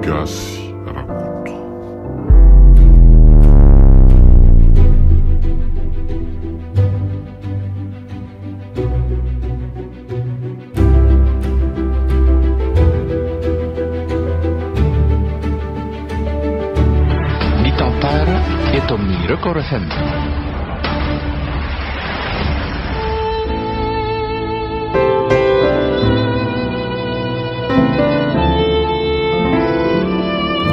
Gasy Rakoto. Ny tantara eto amin'ny Record FM.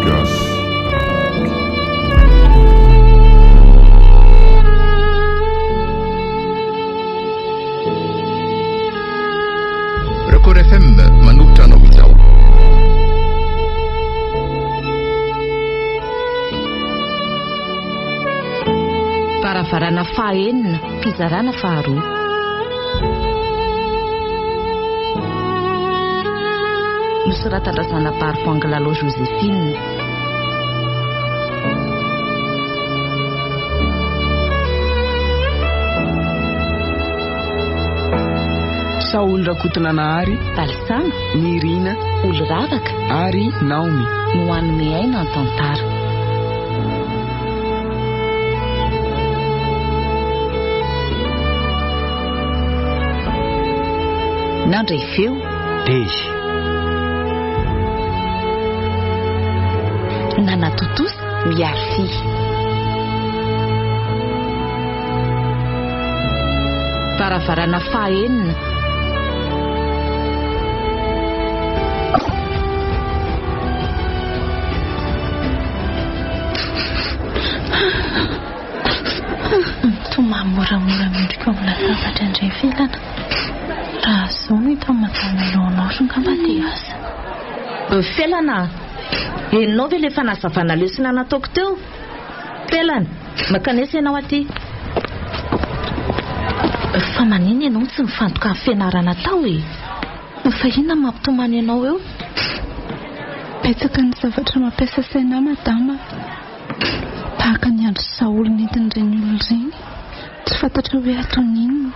Gasy Rakoto. Record FM manolotra anao izao. Varavarana fahaenina, fizarana faharoa. Nosoratan-dRazanabary Voangilalao Joséphine. Saholy Rakotonanahary, Balsama, Nirina, Oloravaka ary Naomy. No hanome aina ny tantara. Nandray feo. Dezy. Nanatontosa Miary Fy. Varavarana fahaenina. Mitomany moramora miondrika eo amin'ny latabatra indray Felana. Raha izao no hitan'i Madame Eleonore angamba dia asa. Felana a! Henonao ve ilay fanazavana lesona nataoko teo? Felana, mankanesa ianao aty. Fa maninona ianao no tsy mifantoka amin'ny fianarana atao e? Fa inona no mampitomany anao eo? Betsaka ny zavatra mampiasa saina ahy madama a! Tahaka ny andro Saoly nentin'ireny olona ireny, tsy fantatra hoe ataony inona.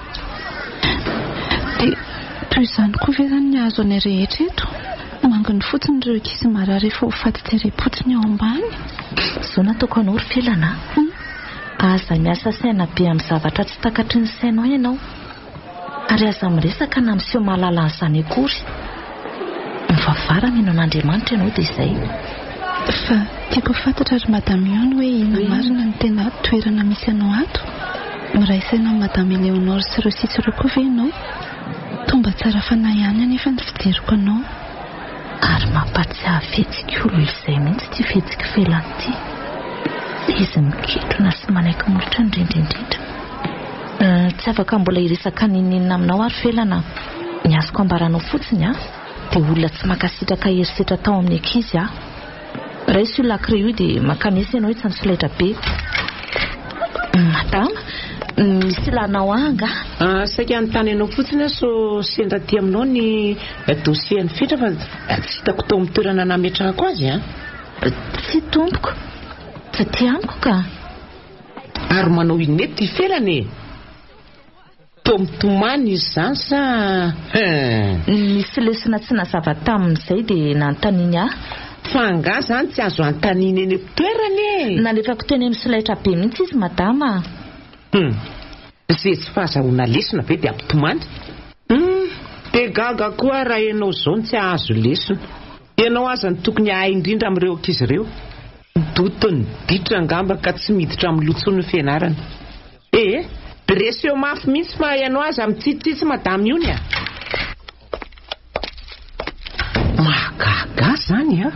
Dia toy izany koa ve izany ny hahazo anay rehetra eto? Manginy fotsiny ireo ankizy marary efa ho faty jerem-potsiny ao ambany. Izao no ataoko anao ry Felana a! Aza miasa saina be amin'ny zavatra tsy takatry ny sainao ianao. Ary aza miresaka na miseho mahalala an'izany akory. Mivavaha raha mino an'Andriamanitra ianao dia izay. Fa tiako ho fantatra ry Madame Yony hoe inona marina no tena toerana misy anao ato? Miray saina amin'i Madame Eleonore sy ireo sisa ireo koa ve ianao? Toa mba tsara fanahy ihany anefa ny fijeriko anao. Ary mampatsiahy fihetsik'olona izay mihitsy ity fihetsik'i Felana ity. Izy miketrona sy manaiky molotra indrindra indrindra. Tsy afaka mbola hiresaka n'inon'inona aminao aho ry Felana a! Ny azoko ambara anao fotsiny a, dia olona tsy mankasitraka herisetra atao amin'ny ankizy aho. Raiso io lakre io dia mankanesa ianao etsy amin'ny solaitra be. Madama, misy ilanao ahy angaha? Ah, saika hanontany anao fotsiny aho sao sendra aty aminao ny dossier an'i Fetra fa tsy hitako tao amin'ny toerana nametrahako azy an! Tsia tompoko, tsy aty amiko ka! Ary manao inona eto i Felana e? Toa mitomany izy izany sa hein? Nisy lesona tsy nazava taminy izay dia nanontaniany ahy. Fa angaha izany tsy azo anontaniana eny am-pitoerana e? Nalefako teny amin'ny solaitra be mihitsy izy madama a! Hum! Izay tsy fahazahoana lesona ve dia hampitomany? Hum! Dia gaga koa aho raha ianao izao no tsy hahazo lesona. Ianao aza no tokony hahay indrindra amin'ireo ankizy ireo. Doton'ny ditra angamba ka tsy miditra amin'ny loha intsony ny fianarana. Ee, dresseo mafy mihitsy fa ianao aza mitsitsitsy madame io ny a! Mahagaga ahy izany a!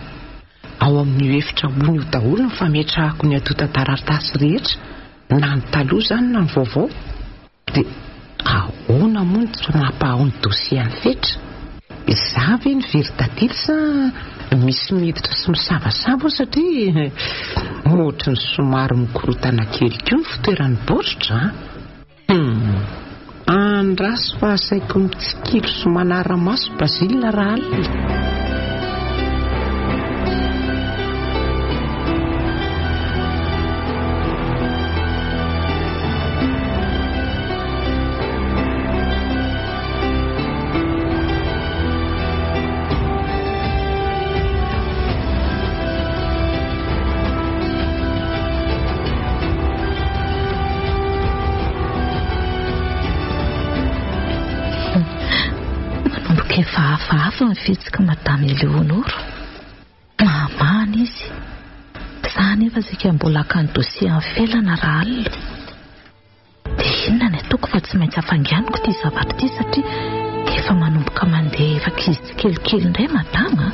Ao amin'io efitra ambony io daholo ny fametrahako ny antontan-taratasy rehetra, na ny taloha izany na ny vaovao. Dia ahoana moa no tsy mampahao ny dossier an'i Fetra? Izaho ve no very tadidy sa misy miditra sy misavasava ao satria ohatry ny somary mikorontana kely koa ny fitoeran'ny baoritra an! Hum! Andraso fa asaiko mitsikilo sy manara-maso Basile rahalina. Fa hafahafa ny fihetsik'i Madame Eleonore. Mahamahana izy. Za anefa saika mbola haka ny dossier an'i Felana rahalina. Dia inona ny ataoko fa tsy maintsy hafainganiko ity zavatra ity satria efa manomboka mandeha efa kizy tsikelikely indray madama a!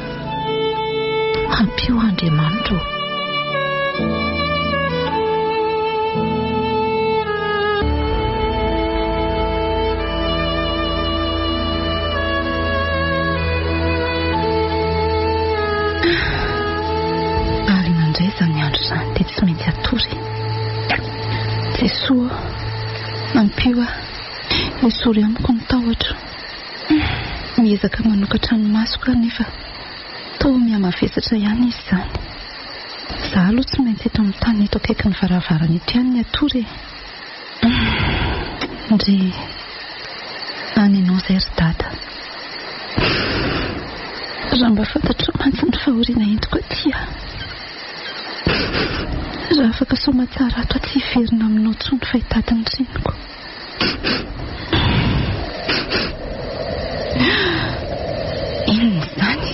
Ampio aho Andriamanitra ô! Alina indray izany andro izany dia tsy maintsy hatory. Jesoa ô, ampio aho, esory amiko ny tahotra. Miezaka manokatra ny masoko aho nefa toa mihamavesatra ihany izy izany. Izaho aloha tsy maintsy eto amin'ny tany eto akaikin'ny varavarana eto ihany ny hatory e. Ndry, any ianao izay ry dada. Raha mba fantatrao mantsy ny fahoriana entiko aty a. Raha afaka soamatsara ato aho tsy hiverina aminao intsony fa hitady ny reniko. Inona izany?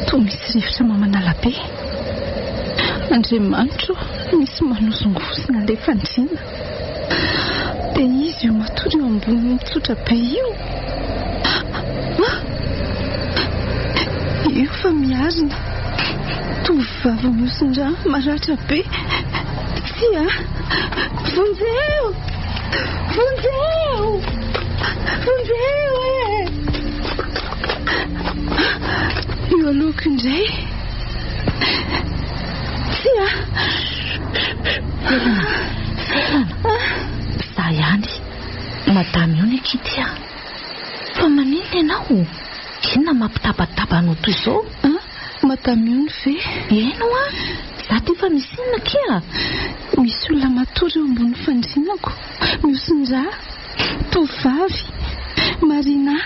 Toa misy rivotra mamanala be. Andriamanitro ô, misy manozongozona ilay fandriana. Dia izy io matory eo amboniny mitsotra be io. Ah! Io fa miarina. Tovovavy mihosin-drà, maratra be. Tsia! Vonjeo! Vonjeo! Vonjeo e! Io alohako indray. Tsia! Felana, Felana. Za ihany. Madame io ny akia ty a. Fa maninona ianao? Inona mampitabataba anao toy izao? Ah, Madame io ve? Eny hoa. Za ty fa misy inona akia? Misy olona matory eo ambony fandrinako. Mihosin-drà. Tovovavy. Marina.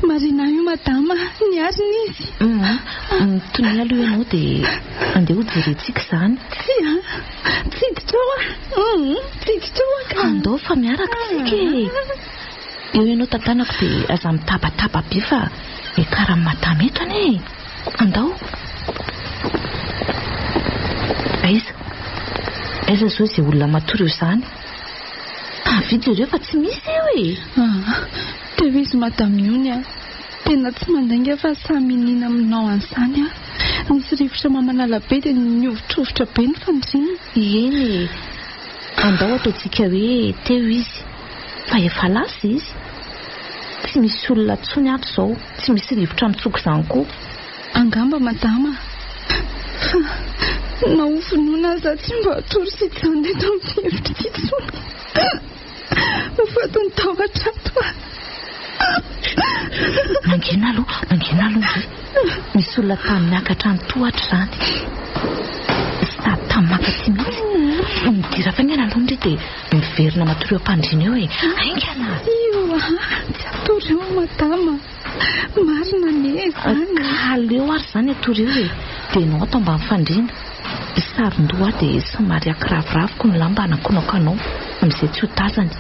Marina io madama, niarina izy. Hum, tonia aloha ianao dia andeha ho jerentsika izany. Tsia, tsy hiditra ao aho. Hum, tsy hiditra ao aho ka. Andao fa miaraka isika e. Eo ianao tantanako dia aza mitabataba be fa ekaran'i madama eto anie e. Andao. Aiza? Aiza izao izay olona matory eo izany? Avia jereo fa tsy misy eo e. Ah, Teo izy madame Niony a! Tena tsy mandainga fa samy miniana aminao an'izany aho. Nisy rivotra mamanala be dia nihovitrovitra be ny fandriana. Eny e! Andao ataontsika hoe teo izy fa efa lasa izy. Tsy misy olona intsony ato izao, tsy misy rivotra mitsoka izany koa. Angamba madama fa na ho vonoina aza tsy mba hatory sy hijanona eto amin'ity efitra ity intsony. Ho fatin'ny tahotra ato aho. Mangina aloha, mangina aloha ndry. Misy olona tany miakatra ny tohatra izany. Sady tany mankaty mihitsy. Midira faingana aloha ndry dia miverina matory eo am-pandriana eo e. Haingana! Io ah, tsy hatory eo madama. Marina anie izany. Ka aleo ary izany hatory eo e. Dia ianao ato ambany fandriana. Saron-doha dia somary akiraviraviko ny lamba anakonako anao amin'izay tsy ho tazany.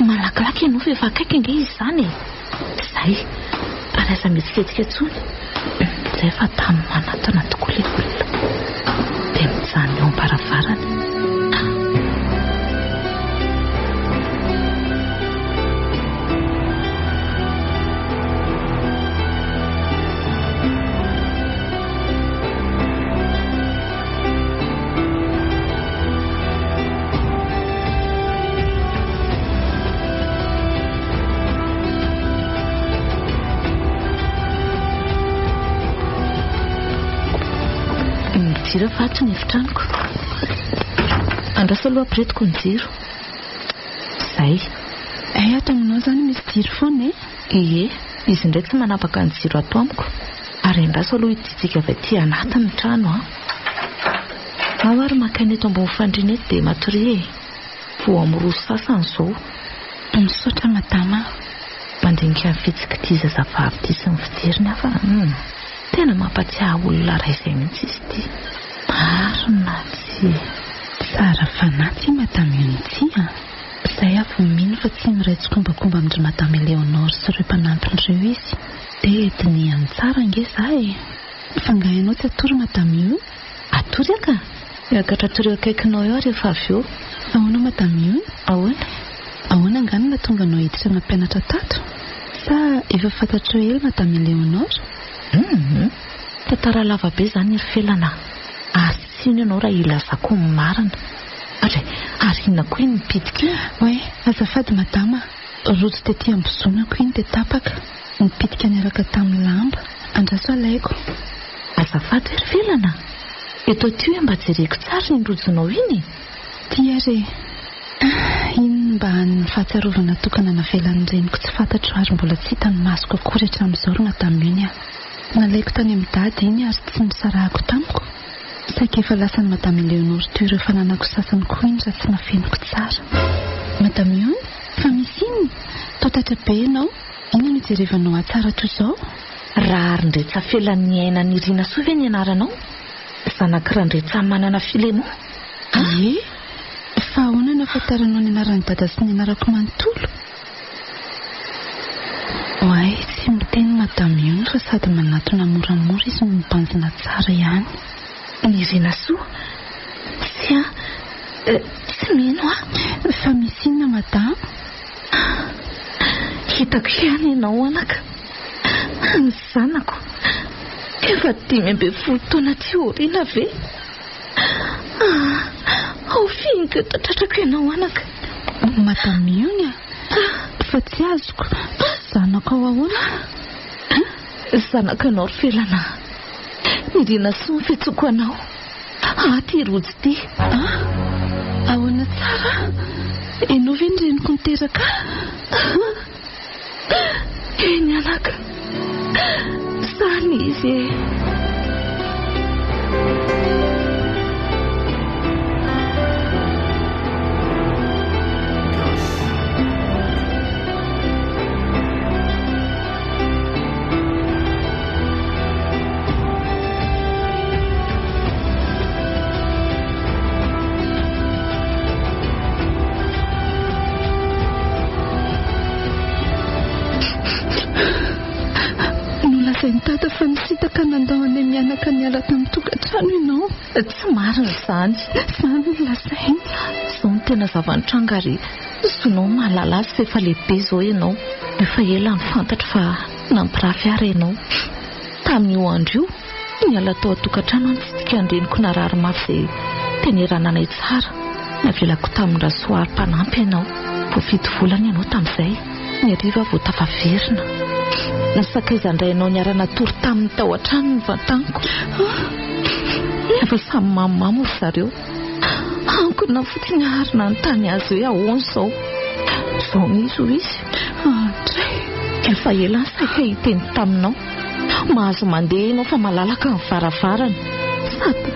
Malakilaky ianao fa efa akaiky ange izy izany e! Izay, ary aza mihetsiketsika intsony. Izay fa tamy manatona tokoa ilay olona. Dia mijanona eo am-baravarana. Midira fa ato ny efitranoko. Andraso aloha ampiretiko ny jiro. Izay. Hay ato aminao izany misy jiro foana e? Ie, izy indray tsy manapaka ny jiro ato amiko. Ary andraso aloha hidintsika avy aty anatiny ny trano an! Ao ary maka ny eto ambony fandriana eto dia matoria e! Vao amin'ny roa sy sasany izao. Misaotra madama a! Mandinika ny fihetsik'ity zazavavy ity sy ny fijeriny aho fa hum! Tena mampatsiahy olona iray izay mihitsy izy ity. Marina tsy. Tsara fanahy ity madame Unity a! Izay aho vao mino fa tsy miray tsikombakomba amin-dry madame Eleonore sy ireo mpanampiny ireo izy. Dia dinihany tsara ange za e! Fa nga ianao tsy hatory madame io? Hatory aho ka! Hiakatra hatory eo akaikinao eo aho rehefa avy eo. Ahoana madame io? Ahoana? Ahoana angaha no nahatonga anao hiditra nampianatra tato? Sa efa fantatrao ela madame Eleonore? Hum! Tantara lava be izany ry Felana a! Ary tsy hino ianao raha hilazako ny marina. Ary, ary inona koa iny mipitika iny? Oay, azafady madama a! Rojo tety ambozonako iny dia tapaka, nipitika niaraka tamin'ny lamba. Andraso alaiko. Azafady ry Felana a! Eto aty hoe mba jereko tsara iny rojonao iny e! Ty ary e! Iny mba hany fahatsiarovana tokana navelan'ny reniko tsy fantatro ary mbola tsy hitan'ny masoko akory hatramin'izao ry Madame iny a! Nalaiko tany amin'i Dada iny ary tsy nisarahako tamiko. Saika efa lasan'i Madame Eleonore toy ireo fananako sasany koa iny raha tsy nafeniko tsara. Madame Yone, fa misy inona? Toa taitra be ianao? Inona no ijerevanao ahy tsara toy izao? Raharindretsafelan'ny aina Nirinasoa ve ny anaranao? Zanak'i Randretsamanana Filemon? Ie! Fa ahoana no ahafantaranao ny anaran'i Dada sy ny anarako manontolo? Oay, tsy miteny Madame Yoon fa sady manatona moramora izy no mibanjina tsara ihany. Nirinasoa, Tsia, tsy mino aho. Fa misy inona Madame? Hitako ihany ianao anaka. Ny zanako, efa 15 taona aty aoriana ve? Ah, ao fihiniko eto an-tratrako ianao anaka. Madame Yoon a! Fa tsy azoko, zanako ao ahoana? Zanako ianao ry Felana. Nirinasoa ny fiantsoako anao. Aty i Rojo ity. Ah, ahoana tsara? Ianao ve ny reniko niteraka ahy? Eny anaka, izany izy e. Nolazain'i Dada fa nisintaka nandao anay mianaka niala tamin'ny tokantrano ianao. Tsy marina izany. Izany no lazainy. Izao no tena zava-nitranga ary zonao ny mahalala azy fa efa lehibe izao ianao. Efa ela no fantatro fa nampirafy ahy ianao. Tamin'io andro io, niala tao an-tokantrano aho nitsidika ny reniko narary mafy izay tenerana anay tsara. Navelako tamin'i Rasoary mpanampy ianao. Vao fito volana ianao tamin'izay. Ny hariva aho vao tafaverina. Ny sakaizan-drainao niara-natory taminy tao an-trano no vantaniko. Efa samy mamomamo ry zareo. Ankona fotsiny ary nanontany azy hoe ahoana izao. Izao mihitsy hoy izy. Andray! Efa ela aho saika hiteny taminao. Mahazo mandeha ianao fa malalaka ny varavarana. Sady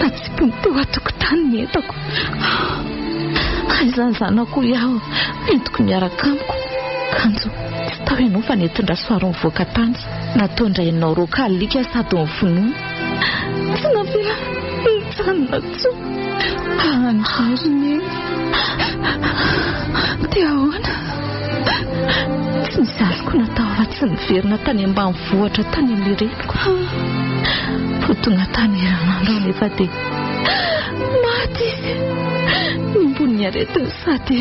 natsipiny teo an-tokotany ny entako. Aiza ny zanako hoy aho, entiko miaraka amiko. Kanjo tsy tao ianao fa nentin-dRasoary nivoaka tany. Nataon-drainao roaka alika sady novonoina. Tsy navela nijanona intsony. Andray ry Neny. Dia ahoana? Tsy nisy azoko natao afa-tsy niverina tany ambanivohitra tany amin'ilay reniko. Vao tonga tany herinandro aho nefa dia maty izy. Nimbon'ny aretiny sady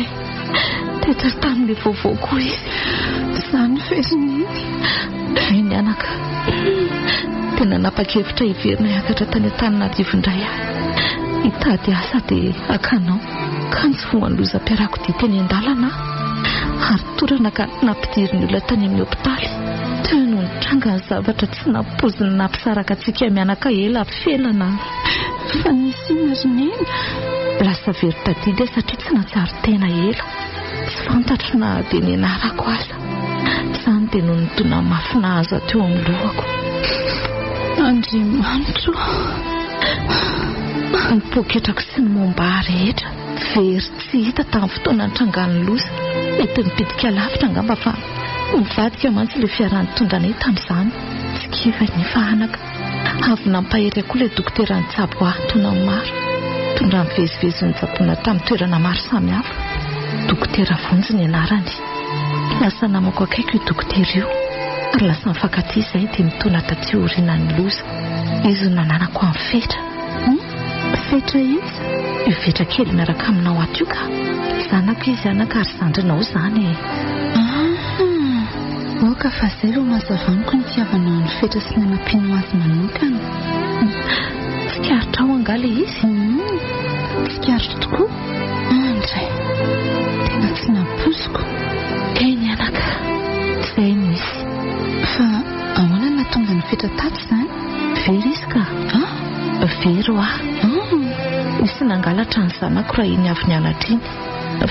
taitra tamin'ilay vaovao koa izy. Izany ve ry Neny? Eny anaka. Dia nanapa-kevitra hiverina hiakatra tany Antananarivo indray aho. Hitady asa dia haka anao. Kanjo voan'ny lozam-piarakodia teny an-dalana aho ary torana ka nampidirin'ny olona tany amin'ny hopitaly. Teo no nitranga ny zavatra tsy nampoizina nampisaraka antsika mianaka ela felana. Fa nisy inona ry Neny? Lasa very tadidy aho satria tsy nahatsiaro tena ela. Tsy fantatro na dia ny anarako aza. Izany dia noho ny dona mafy nahazo ahy teo amin'ny lohako. Andriamanitro ô! Ny poketrako sy ny momba ahy rehetra very tsy hita tamin'ny fotoana nitrangan'ny loza. Mety nipitika lavitra angamba fa nivadika mantsy ilay fiara nitondra anay tamin'izany. Tsy kivy anefa anaka. Avy nampahery ahy koa ilay dokotera nitsabo ahy taona maro. Nitondra nivezivezy nitsaboana tamin'ny toerana maro samihafa. Dokotera Vonjy ny anarany. Lasa namako akaiky io dokotera io. Ary lasa nifankatia izahay dimy taona taty aorianan'ny loza. Izy no nananako an'i Fetra. Hum? Fetra iza? Io Fetra kely miaraka aminao ato io ka. Zanako izy anaka ary zandrinao izany e. Ah! Oka fa izay vao mazava amiko ny fitiavanao an'i Fetra sy ny hanampianao azy manokana. Tsikaritrao angaha ilay izy? Hum! Tsikaritro tokoa. Andray! Tena tsy nampoiziko. Eny anaka, izay no izy. Fa ahoana no nahatonga an'i Fetra tato izany? Very izy ka. Ah! Very hoa. Ah! Nisy nangalatra ny zanako raha iny avy nianatra iny.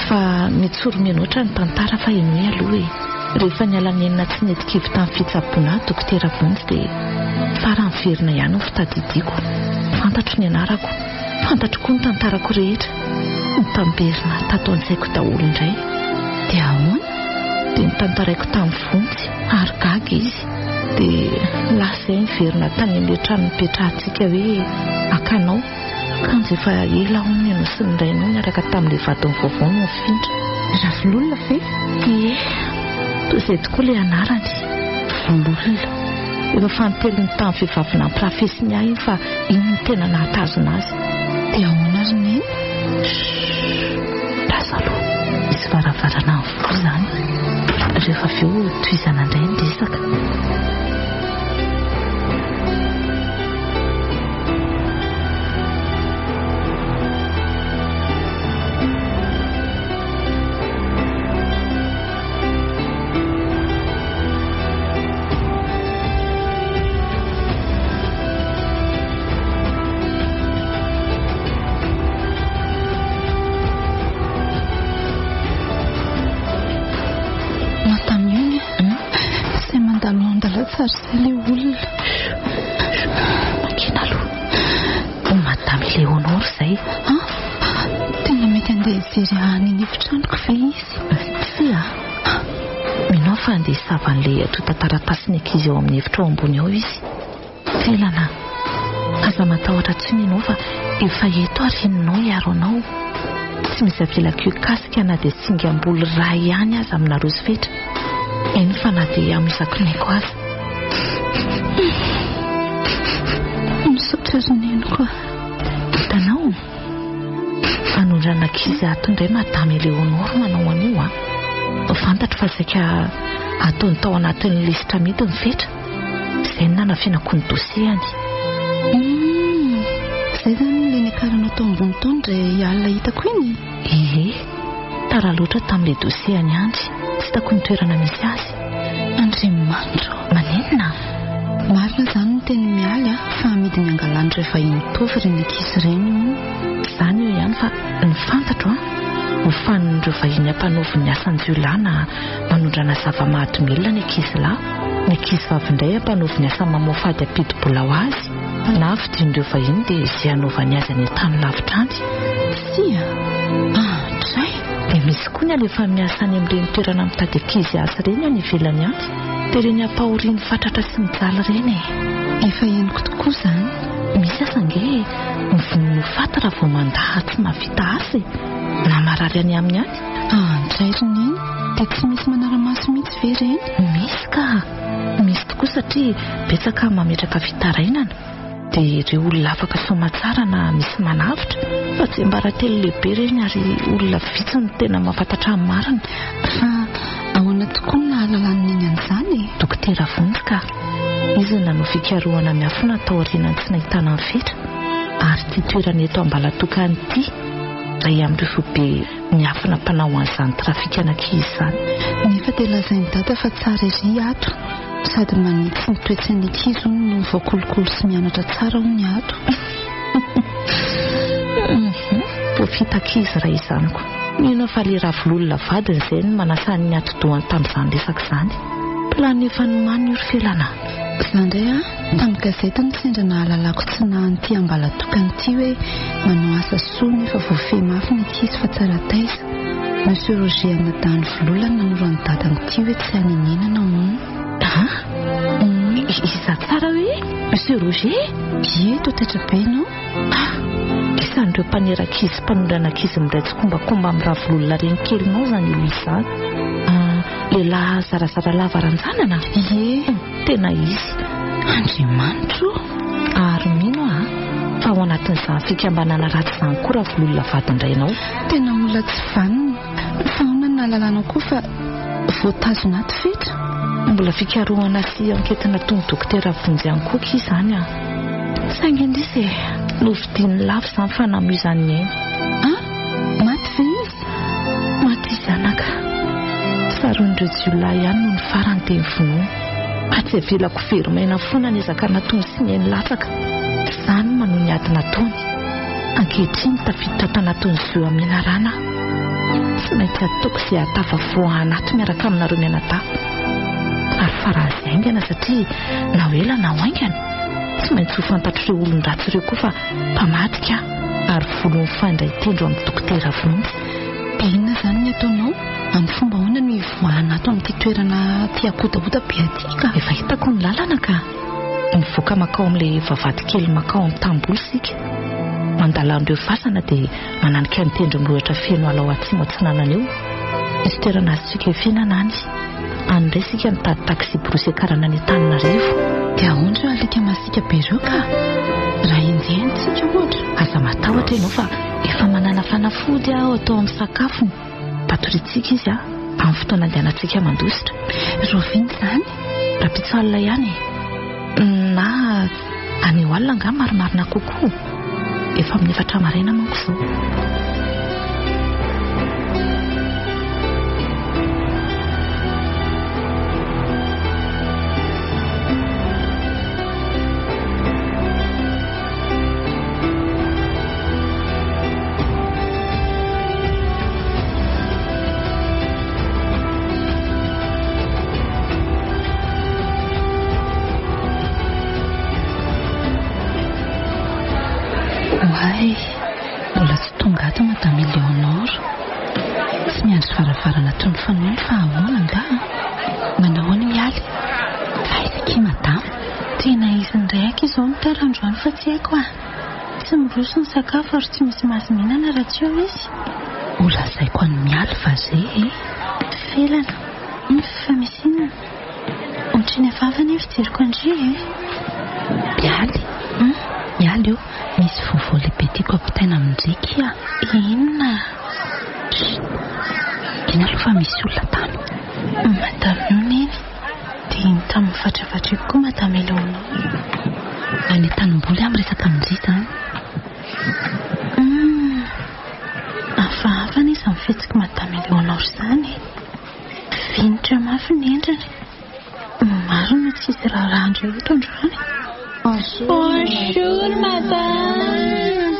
Fa mitsoro-mianoatra ny tantara fa henoy aloha e. Rehefa niala nenina tsy nety kivy tamin'ny fitsaboana ahy Dokotera Vonjy dia farany niverina ihany ny fitadidiako. Fantatro ny anarako. Fantatro koa ny tantarako rehetra. Nitamberina tato an-tsaiko daholo indray. Dia ahoana? Dia notantaraiko tamin'i Vonjy ary gaga izy. Dia lasa izay niverina tany amin'ilay trano nipetrahantsika hoe haka anao. Kanjo efa ela hono ianao sy ny rainao niaraka tamin'ilay vadiny vaovao no nifindra. Ravololona ve? Ie, toa izay tokoa ilay anarany. Vololona. Efa fanintelony tamin'ny vehivavy nampirafesiny ahy iny fa iny no tena nahatazona azy. Dia ahoana ry Neny? Shh! Lasa aloha. Misy varavarana mivoha izany. Rehefa avy eo tohizana indray ny resaka. Madame Young, izay mandalo ao an-dalantsary izay ilay olona. Mangina aloha. Madame Eleonore izay. Ah, tena mety handeha hijery ahy any an'efitranoko ve izy? Tsia. Mino aho fa handeha hisava an'ilay antontan-taratasin'ny ankizy ao amin'ny efitra ao ambony ao izy. Felana, aza matahotra intsony ianao fa efa eto aho reninao hiaro anao. Tsy misy avelako hikasika na dia singam-bolo iray ihany aza aminareo sy Fetra. Eny fa na dia hamoizako ny aiko aza. Misaotra ry neniko a. Hitanao? Hanondrana ankizy ato indray Madame Eleonore manao an'io an. Fantatro fa saika ataony tao anatin'ny lisitra amidy ny Fetra. Izay no nanafenako ny dossier-ny. Humm, izay izany ilay niakaranao tao ambony tao indray alina hitako iny? Ie, tara loatra tamin'ilay dossier an'i Andry, tsy hitako ny toerana misy azy. Andriamanitra ô! Maninona? Marina izany ny tenin'i Mialy a, fa amidiny angalan'ireo vahiny mitovy ireny ankizy ireny hono. Izany eo ihany fa ny fantatro an, hofanin'ireo vahiny ampanaoviny asan-jiolahy na manondrana zava-mahadomelina ny ankizilahy. Ny ankizivavy indray ampanaoviny asa mamoafady hampidi-bola ho azy, na vidian'ireo vahiny dia izay hanaovany azy any an-tany lavitra any. Tsia! Andray! Dia misy koa ny alefa miasa any amin'ireny toerana mitady ankizy asa ireny any ivelany any. Dia ireny ampahorian'ny fatratra sy mijaly ireny e! Efa henoko tokoa izany. Misy aza ange mivonona ho faty raha vao mandà tsy mahavita asa e! Na marary any aminy any. Andray ry Neny, dia tsy misy manara-maso mihitsy ve ireny? Misy ka! Misy tokoa satria betsaka mametraka fitarainana. Dia ireo olona afaka soamatsara na misy manavotra fa tsiambaratelo lehibe ireny ary olona vitsy no tena mahafantatra ny marina. Fa ahoana tokoa no nahalalan'i Neny an'izany e? Dokotera Vonjy ka! Izy no nanao fikarohana miafina taorian'ny tsy nahitana an'i Fetra ary ity toerana eto Ambalatokana ity iray amin'ireo foibe miafina mpanao an'izany trafikan'ankizy izany. Nefa dia lazain'i Dada fa tsara ery ato sady manitsy ny toe-tsain'ny ankizy hono no voakolokolo sy mianatra tsara hono ato. Voafita ankizy raha izany ko. Mino aho fa ilay Ravololona vadiny izay no manasa ny atidohany tamin'izany resaka izany. Planina efa nomaniny io ry Felana a. Za indray an, tamin'ny gazety no sendra nahalalako tsy naha an'ity ambalatokana ity hoe manao asa soa nefa voafehy mafy ny ankizy fa tsara taiza. Monsieur Roger anadahin'i Volola no nanoro an'i dada an'ity hoe tsy hanenenana hono. An? Iza tsara hoe? Monsieur Roger? Ie, toa taitra be ianao. Ah! Isan'ireo mpanera ankizy sy mpanondrana ankizy miray tsikombakomba amin'i Ravololona renikelinao izany olona izany. Ah! Lehilahy zarazara lava ranjanana? Ie. Tena izy. Andriamanitro ô! Ary mino aho fa ao anatin'izany fikambanana ratsy izany koa Ravololona vadin-drainao. Tena olona tsy vanona. Fa ahoana no nahalalanao koa fa voatazona ato Fetra? Mbola fikarohana sy enquête nataon'ny dokotera Vonjy ihany koa akia izany an! Saingy indrisy e! Novidiany lafo izany fa namoizany ny ainy. An! Maty ve izy? Maty izy anaka. Saron'ireo jiolahy ihany nony farany dia novonoina. Fa tsy avelako very maina foana ny ezaka nataony sy ny ainy latsaka. Izany no manohy ny ady nataony. Ankehitriny tafiditra tanatin'ny zo amenarana aho. Tsy maintsy ataoko izay hahatafavoahana anaty miaraka aminareo mianadahy. Ary faran'izay haingana satria na ho ela na ho haingana, tsy maintsy ho fantatr'ireo olon-dratsy ireo koa fa mpamadika aho ary volon'ny fandray tendro amin'ny dokotera Vonjy. Dia inona izany ny ataonao? Amin'ny fomba ahoana no hivoahana ato amin'ity toerana tia kodahoda be aty ka? Efa hitako ny lalana ka. Mivoaka mankao amin'ilay vavahady kely mankao amin'ny tamboho isika. Mandala an'ireo fasana dia mananika ny tendrombohitra feno ala ao atsimo atsinanana eo. Misy toerana azontsika ifinana any. Any indray isika mitady taxi-brousse hiakarana any Antananarivo. Dia ahoana ireo alika masiaka be ireo ka? Raha enjehina isika ohatra? Aza matahotra ianao fa efa manana fanafody aho atao amin'ny sakafony. Patoriantsika izy amin'ny fotoana andehanantsika mandositra. Rahoviana izany? Rahampitso alina ihany e. Na anio alina angaha marimarina kokoa. Efa amin'ny efatra maraina manko izao. Oay, mbola tsy tonga ato Madame Eleonore. Tsy miandry varavarana toy ny fanaony fa ahoana angaha? Manao ahoana Mialy? Fa aiza akia Madame? Tena izy indray aky izao no tara androany fa tsy haiko ah. Tsy miroso ny sakafo ary tsy misy mahazo mihinana raha tsy eo izy. Ho lazaiko an'i Mialy fa ze e! Felana, fa misy inona? Ohatry ny hafahafa anie fijeriko an-dry e! Mialy, Mialy o, misy vaovao lehibe tiako hampitaina amin-dry kia. Inona? Chut! Iny aloha fa misy olona tany. Madame Nony iny. Dia iny tamin'ny mivatravatreko koa Madame Eleonore. Any an-tanimboly aho miresaka amin-dry izany. Hum! Hafahafa anie izany fihetsik'i Madame Eleonore izany e! Vinitra mafy ny endriny. Marina tsisy raharahan-dry eto androany. Bonjour Madame!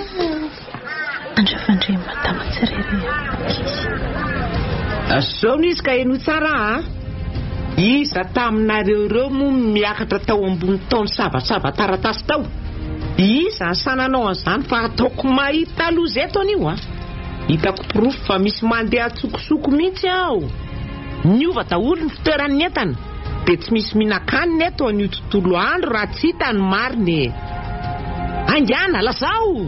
Andrafandrian'i Madama tsirairay ankizy. Zao izy ka henoy tsara a! Iza taminareo ireo moa no miakatra tao ambony tao nisavasava taratasy tao? Iza ny sahy nanao an'izany fa ataoko mahita loza eto anio a! Hitako porofo fa misy mandeha an-tsokosoko mihitsy aho. Niova daholo ny fitoeran'ny entana dia tsy misy mihinan-kanina eto anio tontolo andro raha tsy hita ny marina e! Haingàna, lazao!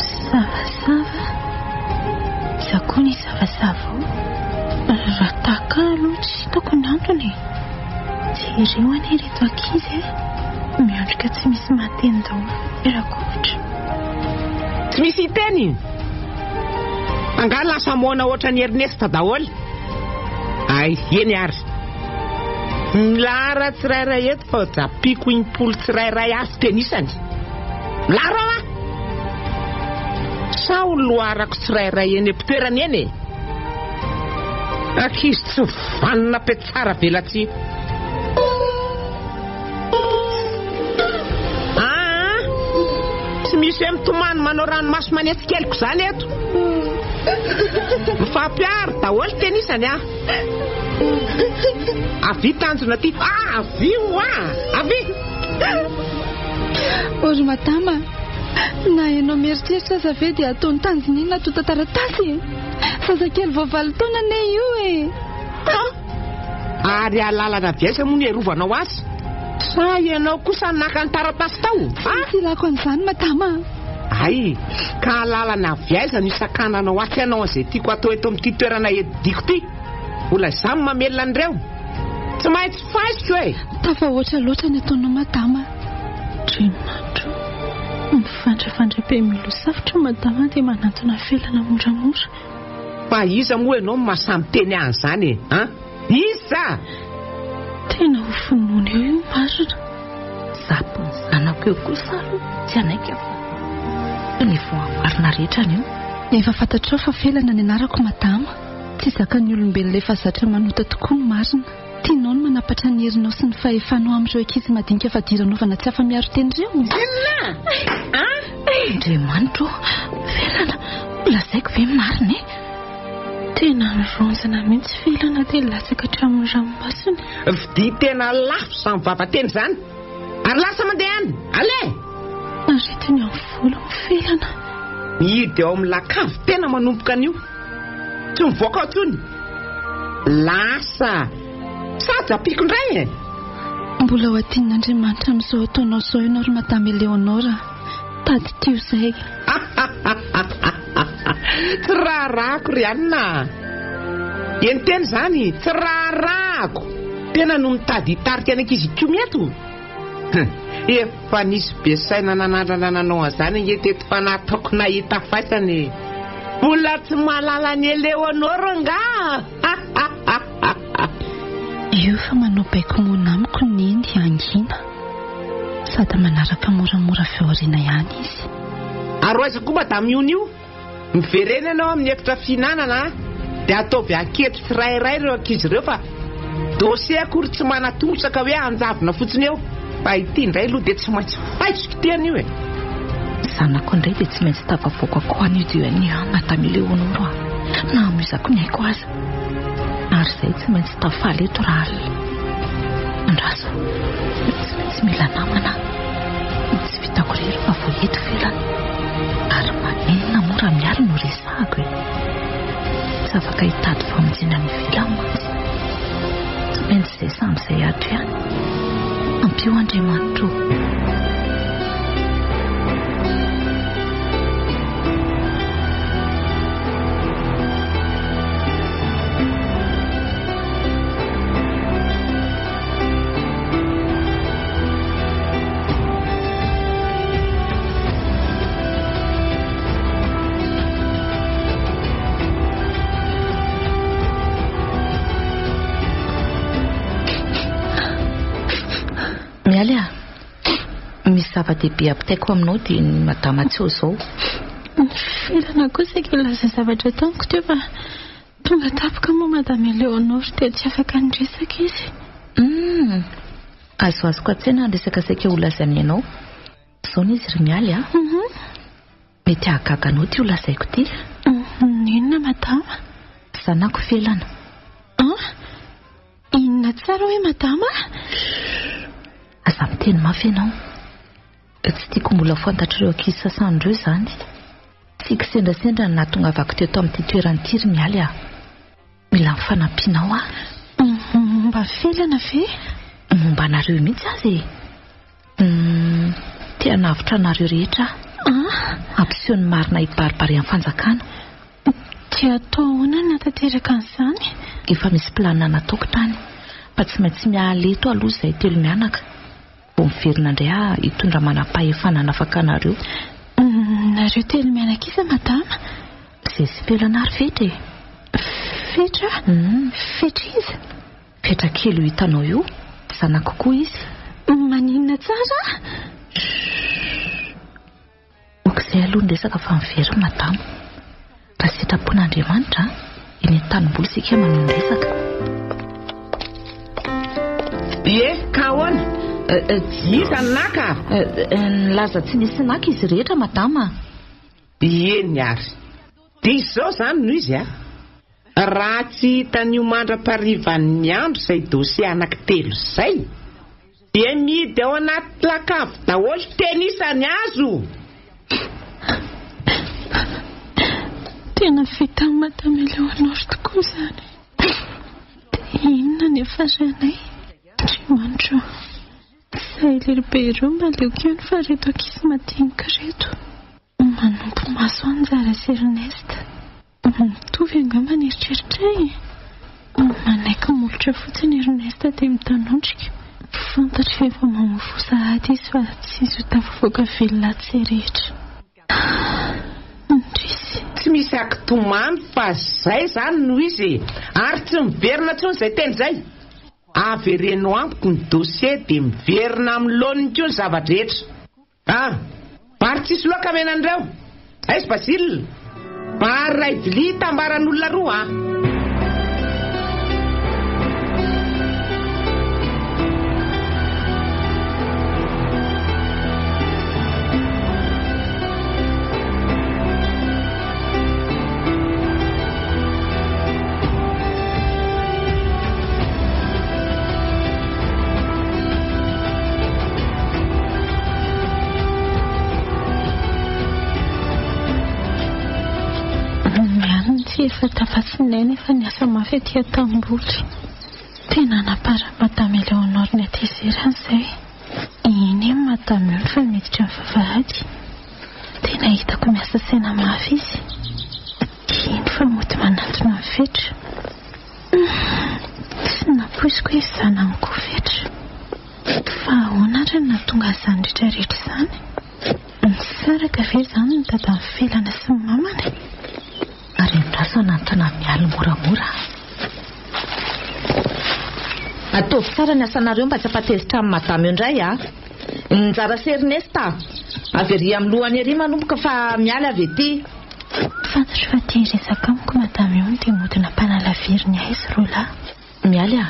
Savasava? Iza koa ny hisavasava ao? Raha tahaka ahy aloha tsy hitako ny antony e! Jereo anie ireto ankizy e! Miondrika tsy misy mahateny daholo rakovitra. Tsy misy hiteny? Angaha lasa moana ohatran'i Ernest daholo? Hay, eny ary. Milahara tsirairay eto fa japiko impolo tsirairay avy tenisany. Milahara hoa! Sao loharako tsirairay eny am-pitoerana eny e! Ankizy tsy vanona mpiatsara velatsihy. Aa! Tsy misy hoe mitomany manao ranomaso manetsi-keloka izany eto. Mifampiaro daholo tenisany ah. Avia tanjona aty. Ah, avia hoa! Avia! Ô ry madama, na ianao mieritreritra aza ve dia ataony tanjona inona antontan-taratasy e? Zazakely vao valo taona anie io e! Ary alalana avy aiza moa no iarovanao azy? Sa ianao kosa naka ny taratasy tao? Tsy misy ilako an'izany madama a! Hay, ka alalana avy aiza no isakananao ahy tsy hanao an'izay tiako hatao eto amin'ity toerana ediko ity? Mbola izaho no mamelona an'ireo. Tsy maintsy faisiko e! Tafahoatra loatra ny ataonao madama. Andriamanitra o! Mivandravandrana be miloha safotra madama dia manantona felana moramora. Fa iza moa ianao no mahasahy miteny an'izany e? An? Iza? Tena ho vonoina eo io marina. Zapo ny zanako eo kosa aloha tsy hanaiky aho fa ny voamarina rehetra anio. Efa fantatrao fa felana ny anarako madama. Tsy zakan'ny olombelona efa zatra manota tokoa ny marina. Tianao ny manampatra ny herinao sy ny fahefanao amin'ireo ankizy madinika fadiranovana tsy afa-miaro tena ireo? Inona? An? Andriamanitro ô! Felana, lazaiko ve ny marina e? Tena nironjina mihitsy Felana dia latsaka hatramin'ny ranomasony. Vidia tena lafo izany vava-teny izany ary lasa mandeha any! Allez! Aretiny amin'ny volo ny Felana. Mihidy ao amin'ny lakavy tena manomboka anio. Tsy mivoaka ao intsony. Lasa! Sady ampiako indray e! Mbola ho adinon'Andriamanitra amin'izao ataonao izao ianao ry Madame Eleonora. Tadidio izay. Tsy raharahako ry anona a! Eny tena izany, tsy raharahako! Tena no mitady hitarika ny ankizy hikomy eto? Efa nisy be saina nanandrana nanao an'izany ange teto fa nataoko nahita faisana e! Mbola tsy mahalala an'i Eleonore angaha? Io fa manao baiko moana amiko Neny hangina. Sady manaraka moramora avy ao aoriana ihany izy. Ary ho aiza koa madame Yony io? Miverena ianao amin'ny efitra fihinanana a! Dia ataovy anketry tsirairay ireo ankizy ireo fa dossier akory tsy manan-tongotra ka hoe hanjavona fotsiny eo. Fa ity indray aloha dia tsy maintsy faisiko ity anio e! Zanako indray dia tsy maintsy tafavoaka koa anio dia anio aho madame Eleonoro a! Na hamoizako ny aiko aza. Ary izay tsy maintsy tafaly eto rahalina. Andraso, tsy maintsy mila namana aho. Tsy vitako irery fa vao eto felana. Ary maninona moa raha Mialy no resahako e? Tsy afaka hitady famonjena any ivelany mantsy. Tsy maintsy izay samy izay ato ihany. Ampio Andriamanitra ô! Mialy a! Misy zava-dehibe ampitaiko aminao dia ny madama tsy eo izao. Felana koa saika hilaza zavatra tamiko teo fa tonga tampoka moa madame Eleonore dia tsy afaka niresaka izy. Hum! Azoazoko an-tsaina ny resaka saika holazainy anao. Izao ny izy ry Mialy a! Mety hahagaga anao ity holazaiko ity. Inona madama? Zanako Felana. An? Inona tsara hoe madama? Chut! Aza miteny mafy ianao. Tsy tiako mbola ho fantatr'ireo ankizy sasany ireo izany. Tsy kisendrasendra ny nahatongavako teto amin'ity toerana ity ry Mialy a! Mila ny fanampianao aho. Momba Felana ve? Momba anareo mihitsy aza e! Humm, te hanavotra anareo rehetra aho. An? Hampiseho ny marina hibaribary amin'ny fanjakana. Dia atao ahoana ny hahatanteraka an'izany? Efa misy planina nataoko tany, fa tsy maintsy miala eto aloha izahay telo mianaka, vao miverina indray aho hitondra manam-pahefana hanafaka anareo. Nareo telo mianaka iza madama? Izay sy Felana ary Fetra e! Fetra? Fetra iza? Fetra kely io hitanao io, zanako koa izy. Maninona tsara? Chut! Ok izay aloha ny resaka fa miverina madama. Raha sitrapon'Andriamanitra, eny an-tanimboly isika manohy ny resaka. Ie, ka ahoana? Iza no naka? Nilaza tsy nisy naka izy rehetra madama. Eny ary. Dia izao izany no izy a! Raha tsy hitan'io mandra-parivan'ny andro izay dossier anankitelo izay, dia mihidy ao anaty lakavy daholo teny isany azo! Tena vitan'i Madame Eleonore tokoa izany. Dia inona ny hiafaranay? Andriamanitra ô! Izay lehibe ireo mba aleoko ihany fa ireto ankizy madinika ireto. Manompo maso an'i Njara sy Ernest. Mitovy angamba ny eritreritray e! Manaiky molotra fotsiny Ernest dia mitanondrika. Fantatro fa efa mamofoha sahady izy fa tsy izy ho tafavoaka velona atsy izay rehetra. Indrisy. Tsy misy akitomany fa zay zany no izy e! Ary tsy miverina intsony izay teny izay! Avereno amiko ny dossier dia miverina amin'ny laoniny koa ny zava-drehetra. Ah! Vary tsisy loaka amena an'ireo. Aiza Basile? Vary iray vilia itambaran'olona roa ah! Mialona ity efa tafatsinay nefa niasa mafy aty an-tanimboly. Tena namparan'i Madame Eleonore ny hatezerany izay. Iny iny Madame io fa miditra ny vavahady. Tena hitako miasa saina mafy izy. Iny fa mody manantona an'i Fetra. Tsy nampoiziko hoe zanany koa Fetra. Fa ahoana ary no nahatonga an'izany rehetra rehetra izany? Nisaraka ve izany ny dadan'i Felana sy ny mamany? Ary andraso hanantona an'i Mialy moramora aho. Ataovy tsara ny asanareo mba tsy hampatezitra an'i Madame eo indray a! Njara sy Ernest a! Avy ery amin'ny lohany ery manomboka fa Mialy avy ety. Fantatro fa te hiresaka amiko Madame io dia mody nampanalaviriny ahy izy roa lahy. Mialy a!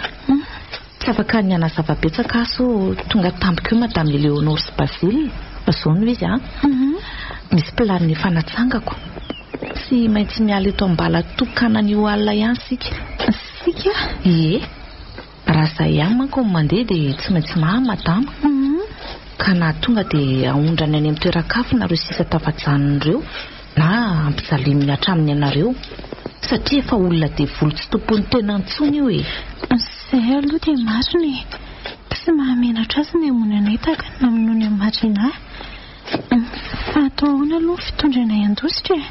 Tsy afaka ny hanazava betsaka aho sao tonga tampoka eo Madame Eleonore sy Basile fa izao no izy a! Misy planina efa natsangako. Tsy maintsy miala eto am-bala tokanana io alina ihany isika. Isika? Ie. Raha izahay ihany manko no mandeha dia tsy maintsy maha madama. Ka na tonga dia aondrany any amin'ny toeran-kafa nareo sisa tafajanona ireo na ampijaliany hatramin'ny anareo. Satria efa olona devoly tsy tompon'ny tenany intsony io e. Izay aloha dia marina e. Tsy mahamenatra azy ny hamono anay tahaka ny namonoany an'i Marina. Fa atao ahoana aloha ny fitondranay handositra e?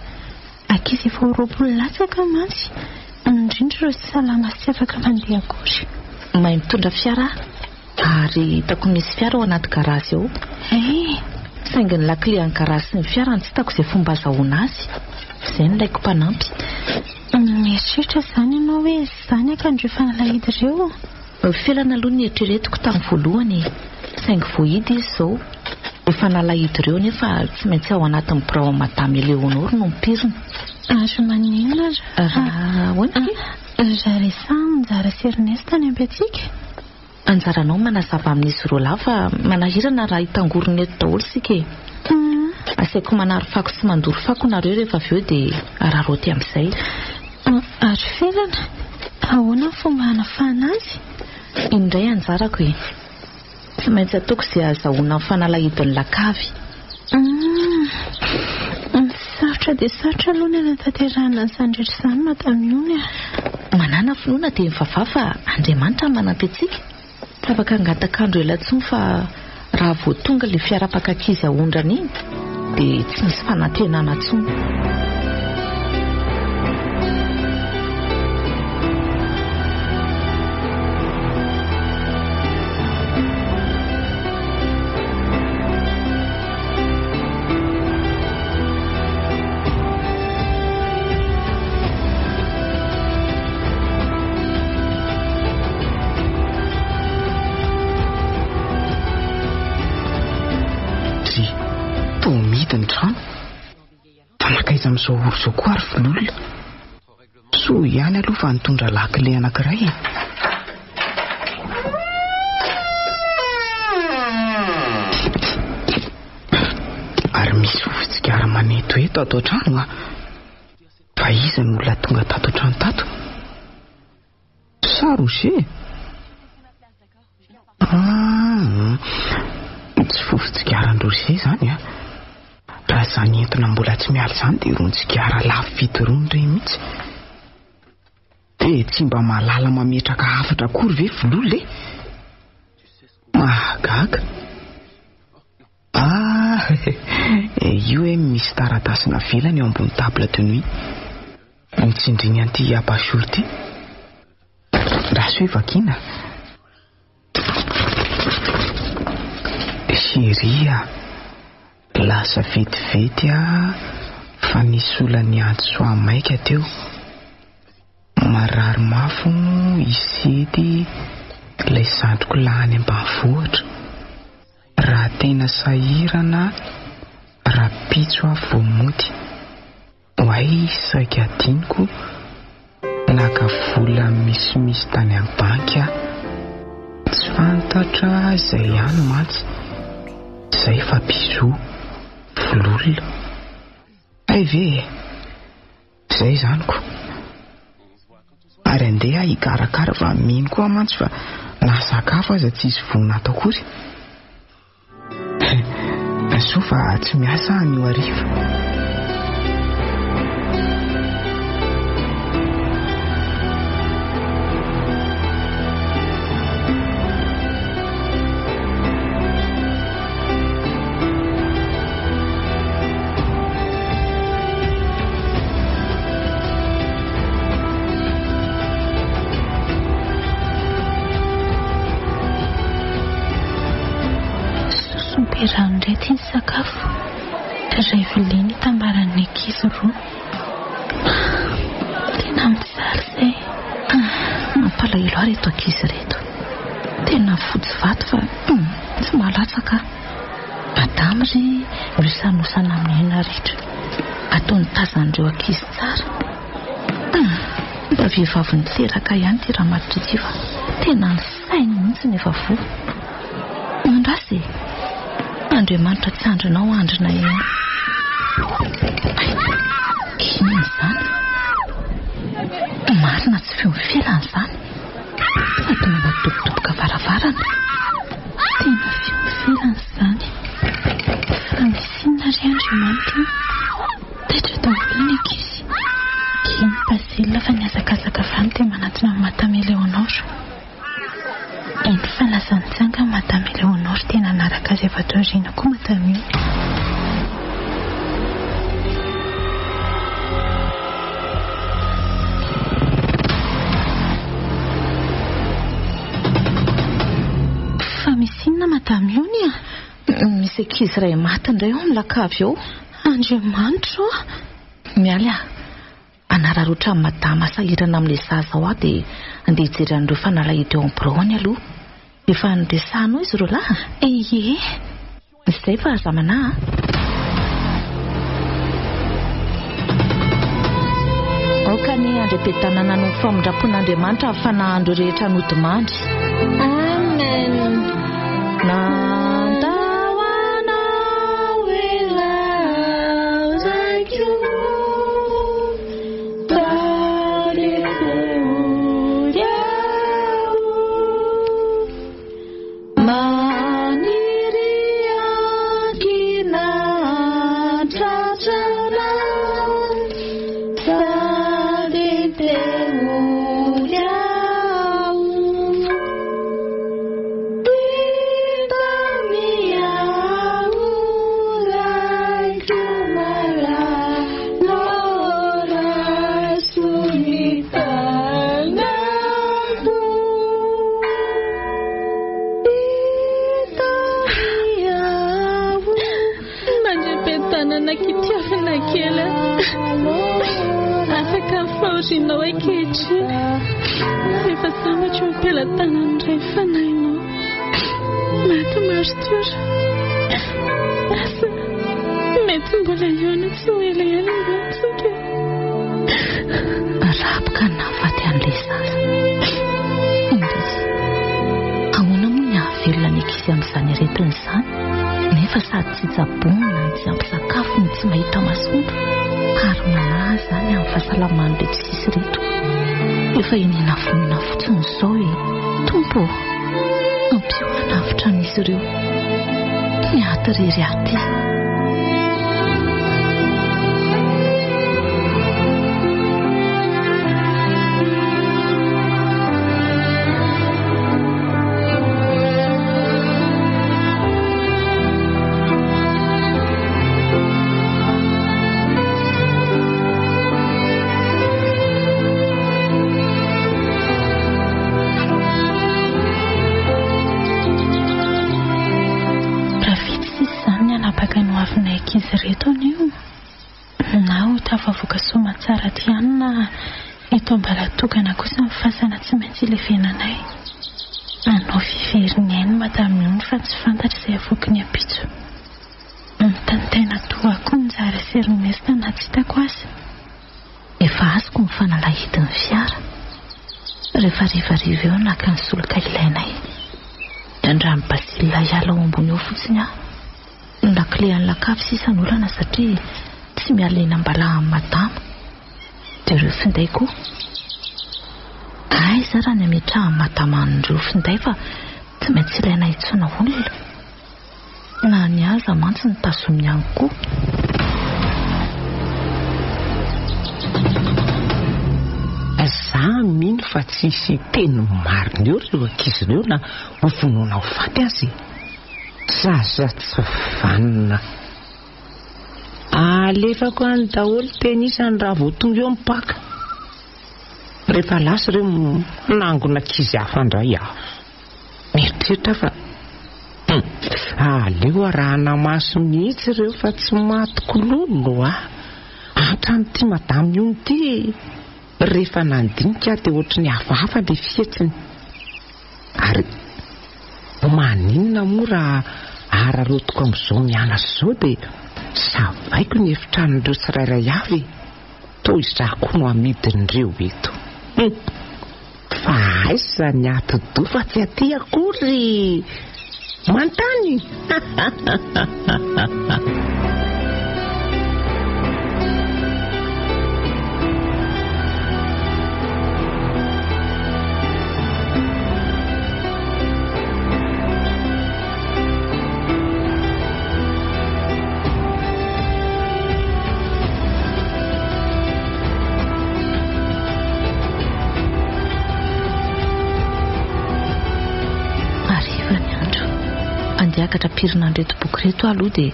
Ankizy efa ho 20 latsaka mantsy, indrindra ireo tsy salama sy tsy afaka mandeha akory. Mahay mitondra fiara aho, ary hitako misy fiara ao anaty garazy ao. Eh! Saingy ny lakile an'ny garazy sy ny fiara no tsy hitako izay fomba azahoana azy. Izay no ilaiko mpanampy. Mieritreritra izany ianao hoe izany akan'ireo fanalahidy ireo? Felana aloha no eritreretiko tamin'ny voalohany e! Saingy voahidy izy izao. Ireo fanalahidy ireo anefa tsy maintsy ao anatin'ny birao an'i Madame Eleonore no mipirina. Ary maninona raha. Ahoana kay? Raha resahina Njara sy Ernest any ampiantsika? Anjaranao manazava amin'izy roa lahy fa manahirana raha hitangorona eto daholo isika e! Asaiko manary fako sy mandoro fako nareo rehefa avy eo dia araraoty amin'izay. Ary Felana, ahoana ny fomba hanafahana azy? Iny indray anjarako e! Tsy maintsy ataoko izay hahazahoana ny fanalahidin'ny lakavy. Humm! Sarotra dia sarotra aloha ny hanatanterahana an'izany rehetra izany Madame Yony a! Manàna finoana dia mivavaha fa Andriamanitra no manampy antsika. Tsy afaka hangataka andro ela intsony fa raha vao tonga ilay fiara mpaka ankizy aondrana iny dia tsy misy fanantenana intsony. Dry, toa mihidy ny trano. Fa nankaiza amin'izao ora izao koa ary vololona? Soa ihany aloha fa nitondra lakile anankiray e. Ary misy fofon-tsigara manetoheto ato an-trano a. Fa iza no olona tonga tato an-trano tato? Sa Roger? Ah, tsy fofon-tsigaran'i Roger izany a. Raha izany entona mbola tsy miala izany dia irony sigara lafo vidy irony re mihitsy. Dia tsy mba mahalala mametraka hafatra akory ve Vololona e? Mahagaga. Ah, io hoe misy taratasy navelany eo ambony table de nuit. Nitsindriny an'ity abat-jour ity. Andraso hoe vakiana. Chérie a! Lasa vetivety aho fa nisy olona niantso ahy maika teo. Marary mafy hono i Sedy ilay zandriko lahy any ambanivohitra. Raha tena sahirana rahampitso aho vao mody. Oay saika adinoko, naka vola misimisy tany amin'ny banky aho. Tsy fantatra izay ihany mantsy, izay fa bisous, vololona. Hay ve e! Izay izany ko. Ary andeha aho hikarakara fa mino koa aho mantsy fa na sakafo aza tsy hisy vonona ato akory. Soa fa tsy miasa anio hariva. Sosombe rano indray ity ny sakafo. Iray vilia ny itambaran'ny ankizy roa. Tena mijaly izay. Mampalahelo ahy ireto ankizy ireto. Tena fotsy vato fa tsy mahalatsaka aho. Madama ry mihosanosana amin'ny aina rehetra. Ataony tazan'ireo ankizy tsara. Hum, mba vehivavy niteraka ihany ity ramatoa ity fa tena ny sainy mihitsy no efa voa. Andraso e! Andriamanitra tsy andrinao andrina ihany. Hay, inona izany? Marina tsy feo mifelana izany. Sady manadobodoboka varavarana. Tena feo mifelana izany. Fa misy inona re Andriamanitra o? Taitra daholo ny ankizy. Iny Basile fa nihazakazaka avy any dia manatona an'i Madame Eleonore. Iny fa lasa nitsangana Madame Eleonore dia nanaraka azy avy ato aoriana koa Madame io. Fa misy inona Madame Ony a? Misy ankizy iray maty indray ao amin'ny lakavy ao. Andriamanitra ô! Mialy a! Hanararaotra an'i Madama sahirana amin'ilay zaza ao aho dia andeha hijery an'ireo fanalahidy ao amin'ny biraony aloha. Efa niresahanao izy ireo lahy? Ie. Izay fa aza manahy a! Aoka anie handre-piadanana noho ny famindram-pon'Andriamanitra ny fanahin'ireo rehetra nodimandry. Amen. Nandao anao izaho raiko Maniry ankina an-tratranao sady te hody aho. Mandre-piadanana kitiavina kely aho. Afaka ny fahorianao ankehitriny. Efa sambatra eo am-pelatanan'ny Ray Fanahinao. Maty martiora. Asa, mety mbola hihaona tsy ho elaela angamba isika. Raboka ny nahafaty an'ilay zaza. Indrisy. Ahoana moa ny hahavelona ny ankizy amin'izany aretina izany, nefa sady tsy tsaboina no tsy ampy sakafo no tsy mahita masoandro? Ary manahy izany amin'ny fahasalaman'ireto sisa ireto. Efa iniana vonoina fotsiny izao e! Tompo ô! Ampio hanavotra an'izy ireo. Miaty irery aty. tafavoaka soamantsara aty ihany na eto Ambalatokana kosa ny fasana tsy maintsy ilevenanay. Hanao fiveriny ainy Madame Ony fa tsy fantatra izay havoaky ny ampitso. Mitaintaina toa ahy koa Njara sy Ernest na tsy hitako aza. Efa azoko ny fanalahidin'ny fiara. Rehefa harivariva eo naka ny solika ilainay. Nandran'i Basile hiala ao ambony ao fotsiny aho. Ny lakile an'ny lakavy sisa no olana satria tsy miala eny am-balahan'i madama. Dia ireo finday koa. Aiza raha ny ametrahan'i madama an'ireo finday fa tsy maintsy ilaina hiantsoana olona. Na ny aza mantsy no tazominy ihany koa. Za mino fa tsy hisy hiteny ny marina eo ireo ankizy ireo na ho vonoina ho faty aza e. Zaza tsy vanona. Alefako any daholo tenisany raha vao tonga eo ny mpaka. Rehefa lasa ireo manangona ankizy hafa indray aho. Mieritreritra aho fa hum, aleo arahana maso mihitsy ireo fa tsy matiko lolo a. Hatramin'ity madame Yoon ity rehefa nandinika aho dia ohatry ny hafahafa ilay fihetsiny. Ary maninona moa raha araraotiko amin'izao mianatra izao dia savaiko ny efitranon'ireo tsirairay avy e. Toa izaho koa no amidin'ireo eto. Hum. Fa aiza ny atidoha fa tsy aty akory! Manontany! Hariva ny andro. Andeha hakatra pirina an'ireto boky ireto aho aloha dia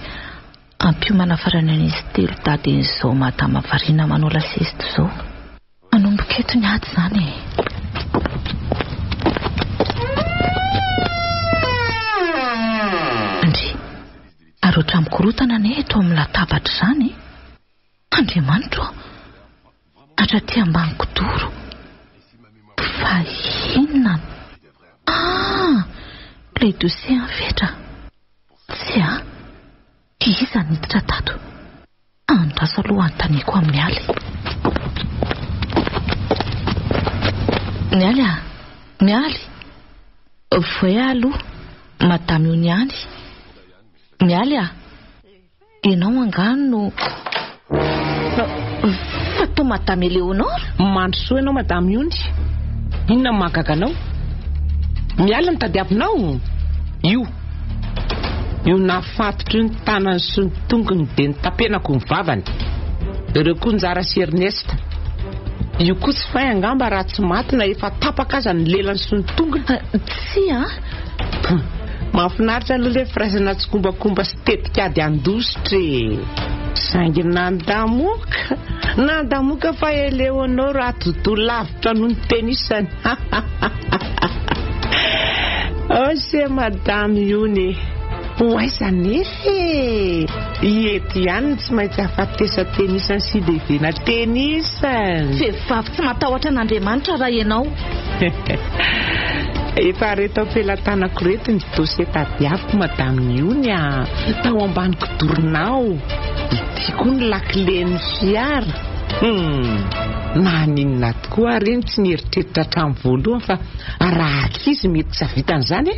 ampiomana farany an'izy telo dahy izao madama variana manao lasesty izao. Manomboka eto ny ady izany e. Ndry, ary ohatran'ny mikorontana anie eto amin'ny latabatra izany e. Andriamanitro ô, hatraty ambany kidoro. Fa inona no... Ah! Ilay dossier an Fetra. Tsia, iza no niditra tato? Andraso aloha anontaniako amin'i Mialy. Mialy a! Mialy! Voay aloha, madame ony ihany. Mialy a! Ianao angaha no... Fa toa madame Eleonore? Mandrosoa ianao madame Ony. Inona no mahagaga anao? Mialy no tadiavinao? Io. Io nafatotro io ny tanany sy ny tongony dia nitapenako ny vavany. Ireo koa Njara sy Ernest. Io koa tsy fay angamba raha tsy maty na efa tapaka aza ny lelany sy ny tongony. Tsia a! Mahafinaritra aloha ilay firaisana tsikombakomba sy tetikady handositra e! Saingy nandamoka, nandamoka fa Eleonore atidoha lavitra noho ny tenisany. Ose madame Yony e! Ho aiza anefa e! Eto ihany no tsy maintsy ahafatesa-tenisany sy ilevena tenisany. Vehivavy tsy matahotra an'Andriamanitra raha ianao. Efa reto am-pelatanako reto ny dossier tadiaviko madame Yony a! Tao ambany kidoronao. Ity koa ny lakilen'ny fiara. Hum! Naninona tokoa ary iny tsy nieritreritra hatramin'ny voalohany fa raha ankizy mety tsy hahavita an'izany e!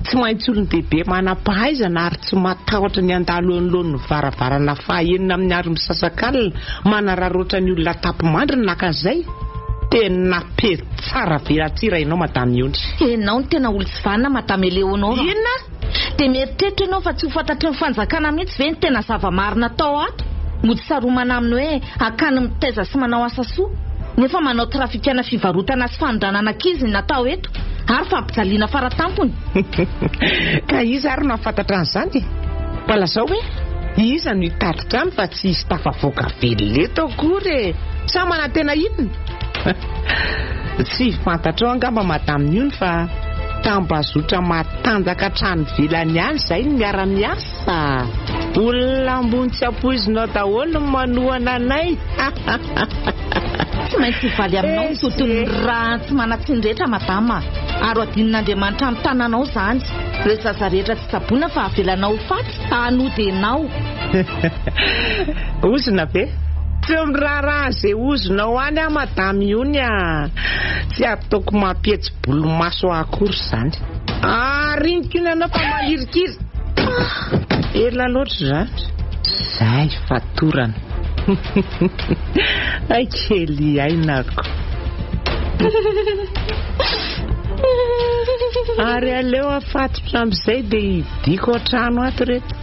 Tsy maintsy olon-dehibe manam-pahaizana ary tsy matahotra ny handalo eo anoloan'ny varavarana fahaenina amin'ny andro misasakalina manararaotra ny olona tapi-mandry ny naka an'izay. Tena petsara velatsira ianao Madame Yony. Ianao no tena olon-tsy vanona Madame Eleonore. Inona? Dia mieritreritra ianao fa tsy ho fantatry ny fanjakana mihitsy ve ny tena zava-marina atao ato? Mody saromana amin'ny hoe akany mitaiza sy manao asa soa, nefa manao trafikana fivarotana sy fanondranana ankizy ny natao eto, ary fampijaliana faratampony. Ka iza ary no hahafantatra an'izany e? Mba lazao hoe iza no hitatitra any fa tsy hisy tafavoaka velona eto akory e! Sa manantena inona? Tsy fantatrao angamba Madame Niony fa tambazotra matanjaka hatrany ivelany any izay no miara-miasa. Olona ambony tsy ampoizinao daholo no manohana anay. Tsy maintsy hivaly aminao ny tontolon'ny raha tsy manan-tsiny rehetra madama. Ary ho adinon'Andriamanitra amin'ny tananao izany. Ireo zaza rehetra tsy tsaboina fa avelanao ho faty hanody anao. Ozona ve? Tsy miraharaha izay ozonao any aho madame Iony a! Tsy ataoko mampihetsi-bolomaso ahy akory izany. Ariniko iny ianao fa mahirikiry. Ela loatra izany. Izay fatorana. Hay kely ainako. Ary aleo afatotra amin'izay dia hidiko an-trano ato reto.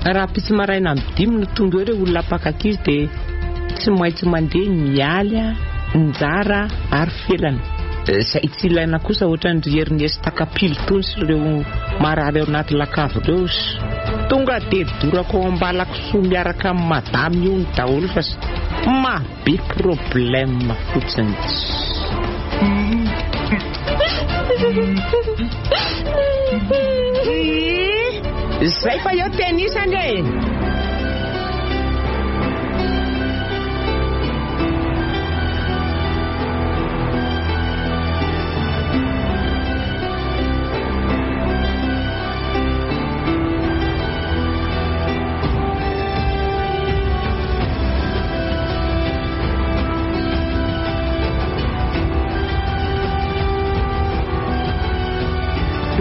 Rahampitso maraina amin'ny dimy no tonga eo ireo olona mpaka ankizy dia tsy maintsy mandeha Mialy, Njara ary Felana. Izay tsy ilaina kosa ohatran'ny ry Ernest Kapily tony sy ireo marary ao anaty lakavy ireo. Tonga dia dorako ao Ambalakisoa miaraka amin'i Madame io ny daholo fa maha be problème fotsiny. Zay fa eo tennis anie e!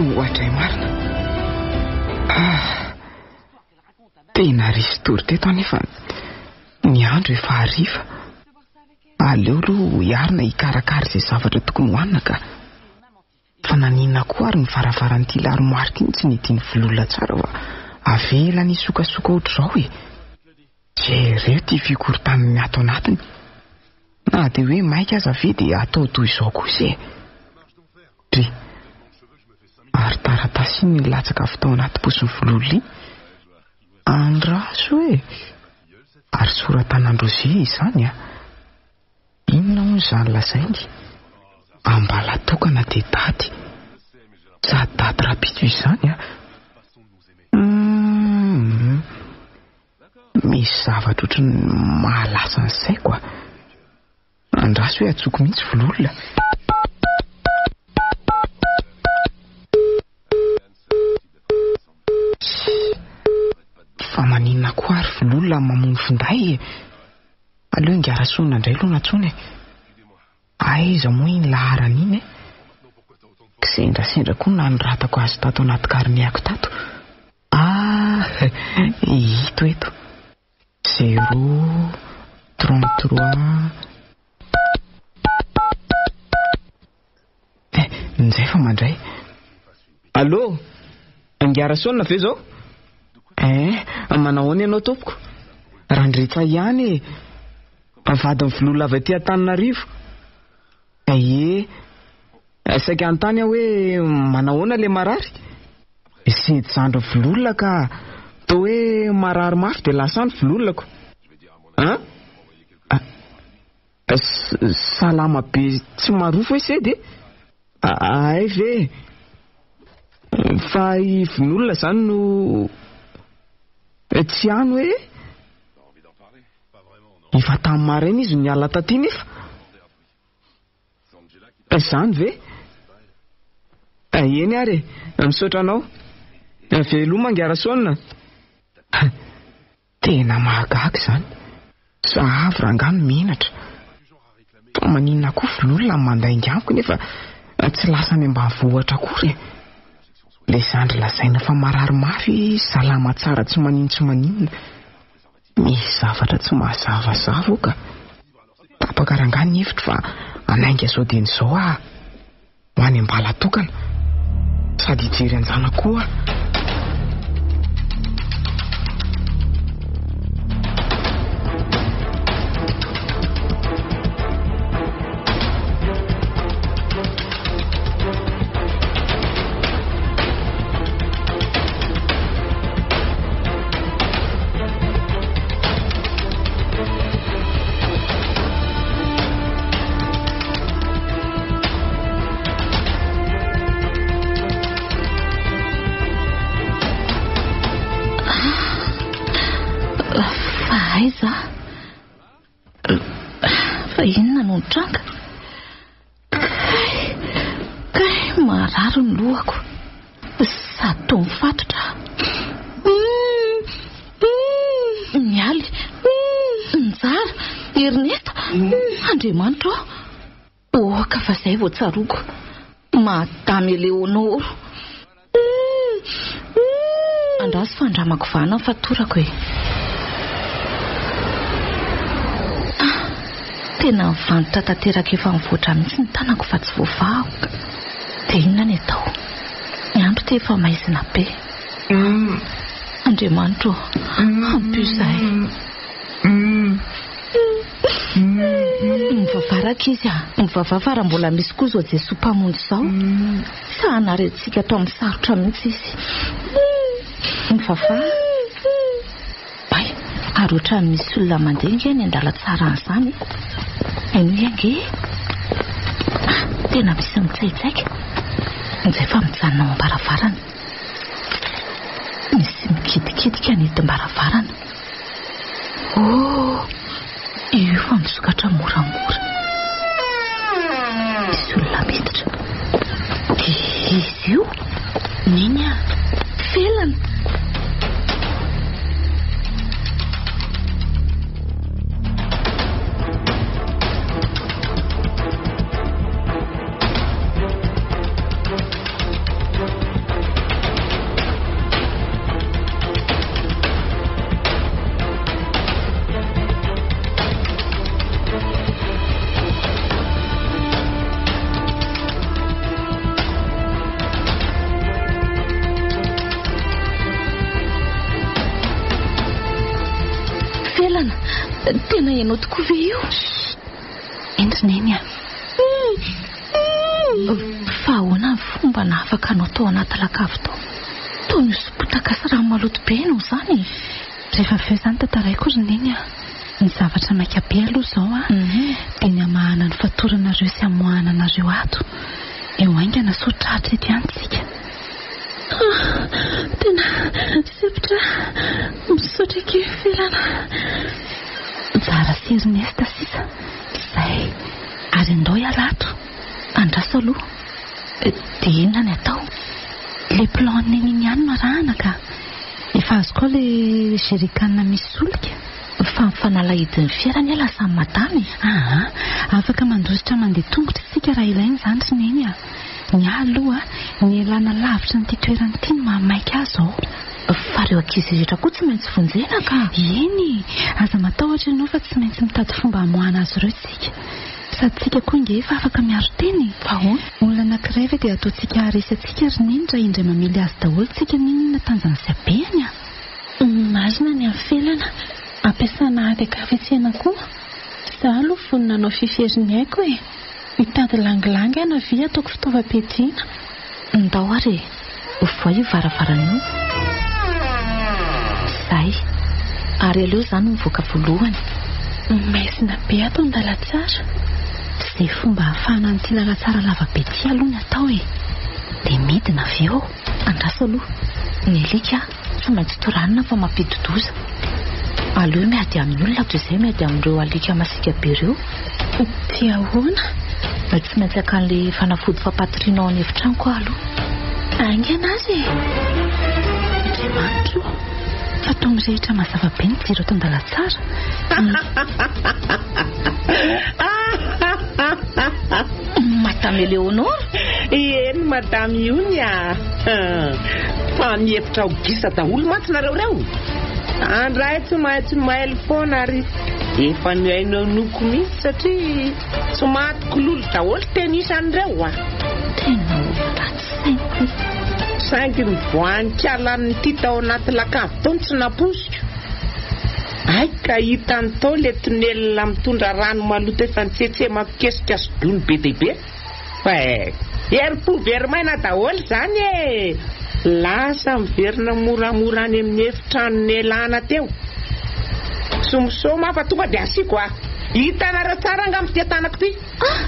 Ohatray marina. Ah, tena resy tory teto anefa ny andro efa hariva. Aleo aloha hiarina hikarakara izay zavatra tokony hohanina ka. Fa naninona koa ary ny varavaran'ity larimoara ity no tsy nidin'ny vololona tsara fa avelany hisokasoka ohatr'izao e? Jereo ity fikorontan'ny ato anatiny. Na dia hoe maika aza ve dia atao toy izao kosa e? Dry. Ary taratasy iny nilatsaka avy tao anaty paosin'ny vololona iny. Andraso e! Ary soratanandrosia izany a! Inona hono izany lazainy? Ambalatokana dia daty. Sady daty rahampitso izany an! Humm. Misy zavatra ohatry ny mahalasa ny saiko a! Andraso hoe antsoiko mihitsy vololona. Fa maninona koa ary vololona mamono finday e? Aleo ingahy Rasoana indray aloha nantsoina e! Aiza moa iny laharana iny e? Kisendrasendra koa no nanoratako azy tato anaty karneako tato. Ah! Ito eto. Zéro, trente trois. Eh, njay fa mandray. Allô? Ingahy Rasoana ve izao? Eh, manahoana ianao tompoko? Randretsa ihany e! Vadin'ny filoha lava aty Antananarivo. Ie. Saika hanontany aho hoe manahoana ilay marary? Sady zandrin'ny filoha ka. Toa hoe marary mafy dia lasa any filohako. An? Salama be tsy marofo hoe sedy e? Hay ve? Fa i Vonolona izany no tsy any hoe? Efa tamin'ny maraina izy no niala taty nefa. Izany ve? Eny ary e, misaotra anao. Veloma Angiarason. Tena mahagaga izany. Sahavy rangahy no menatra. Fa maninona koa vololona ny mandainga amiko nefa tsy lasa any ambanivohitra akory e. Ilay zandry lazaina fa marary mafy salama tsara tsy manin tsy maninona. Misy zavatra tsy mazavazava ao ka. Tapaka rangahy ny hevitro fa hanainga izao dieny izao aho. Ho any Ambalatokana. Sady hijery an-janako koa aho. mitranga. Kay! Kay! Marary ny lohako. Sady toa mifatotra aho. Mialy! Njara! Ernest! Andriamanitra ô! Oka fa zay vao tsaroako. Madame Eleonore. Andraso fa andramako vahana ny fatorako e. Ah! Tena mivantitra tanteraka efa mivoatra mihitsy ny tanako fa tsy voavahako. Dia inona ny atao? Ny andro ity efa maizina be. Andriamanitra ô, ampio izahay. Mivavaha rankizy a! Mivavaha fa raha mbola misy koa izao Jesoa Mpamonjy izao, tsy hanary antsika ato amin'ny sarotra mihitsy Izy. Mivavaha. Bay, ary ohatran'ny misy olona mandeha ange any an-dalantsara any izany e! Henoy ange e! Ah, tena misy mitsaitsaika. Injay fa mijanona ao am-baravarana. Misy mikitikitika ny hidim-baravarana. Oh! Io efa misokatra moramora. Misy olona miditra. Dia izy io? Neny a! Felana! Felana, tena ianao tokoa ve io? Eny ry Neny a! Fa ahoana ny fomba nahafaka anao tao anaty lakavy tao? Toa nihoso-potaka sy rano maloto be ianao izany e! Rehefa avy eo izany tantaraiko ry Neny a! Ny zavatra maika be aloha izao a, dia ny hamahana ny fatoranareo sy hamoahana anareo ato. Eo haingana sao tratra eto ihany tsika. Ah! Tena sempotra Misaotra akia Felana. Njara sy Ernest sisa. Izay. Ary andao hiala ato. Andraso aloha. Dia inona ny atao? Ilay plan an'i Neny iny ihany no arahana ka. Efa azoko ao ilay jerrycan misy solika. Fa ny fanalahidin'ny fiara anie lasa an'i madama e. Aa, afaka mandositra mandeha tongotra isika raha ilaina izany ry Neny a. Ny ahy aloha, ny hialana lavitra an'ity toerana ity no mahamaika ahy izao. Fa ireo ankizy rehetra koa tsy maintsy vonjena ka! Eny e! Aza matahotra ianao fa tsy maintsy mitady fomba hamoahana azy ireo isika. Sady tsika koa ange efa afaka miaro tena e! Fa ahoana? Olona anankiray ve dia ataontsika haharesy antsika ry Neny raha indray mamely azy daholo tsika n'inon'inona tanjany sy habehany a! Marina ny an'i Felana. Ampiasana ady an-kafetsena koa. Izaho aloha vonona hanao fifery ny aiko e! Mitady langilangy aho na vy ataoko fitaovam-piadiana. Ndao ary e! Vohay io varavarana io. Zay. Ary aleo za no mivoaka voalohany. Maizina be ato an-dalantsara. Izay fomba ahafahana an'ity lalantsara lava be ity aloha ny atao e! Dia midina avy eo. Andraso aloha. Ny alika tsy maintsy toranina fa mampidi-doza. Aleo miady amin'ny olona toy izay miady amin'ireo alika masiaka be ireo. Dia ahoana? Tsy maintsy haka an'ilay fanafody fampatoriana ao an'efitranoko aho aloha. Haingana aza e! Andriamanitra o! Fa toa mirehitra mazava be ny jiro eto an-dalantsara. Madame Eleonore? Eny Madame Iony a! Fa mihevitra ho gisa daholo mantsy nareo ireo. Andray tsy maintsy mailo foana ary efa nohainohainoiko mihitsy satria tsy matiko lolo daholo teny isan'ireo a! Tena olona ratsy saina e! Saingy ny voan-kalan'ity tao anaty lakavy tao no tsy nampoiziko. Hay ka hitany tao le tonelina mitondra rano maloto efa nitsetsema kesika sy gony be dia be. Fa eh! Herim-po very maina daholo izany e! Lasa miverina moramora any amin'ny efitrano nialana teo. Tsy misaoma aho fa tonga dia asiako a! Hitanareo tsara angamba ity tanako ity? Ah!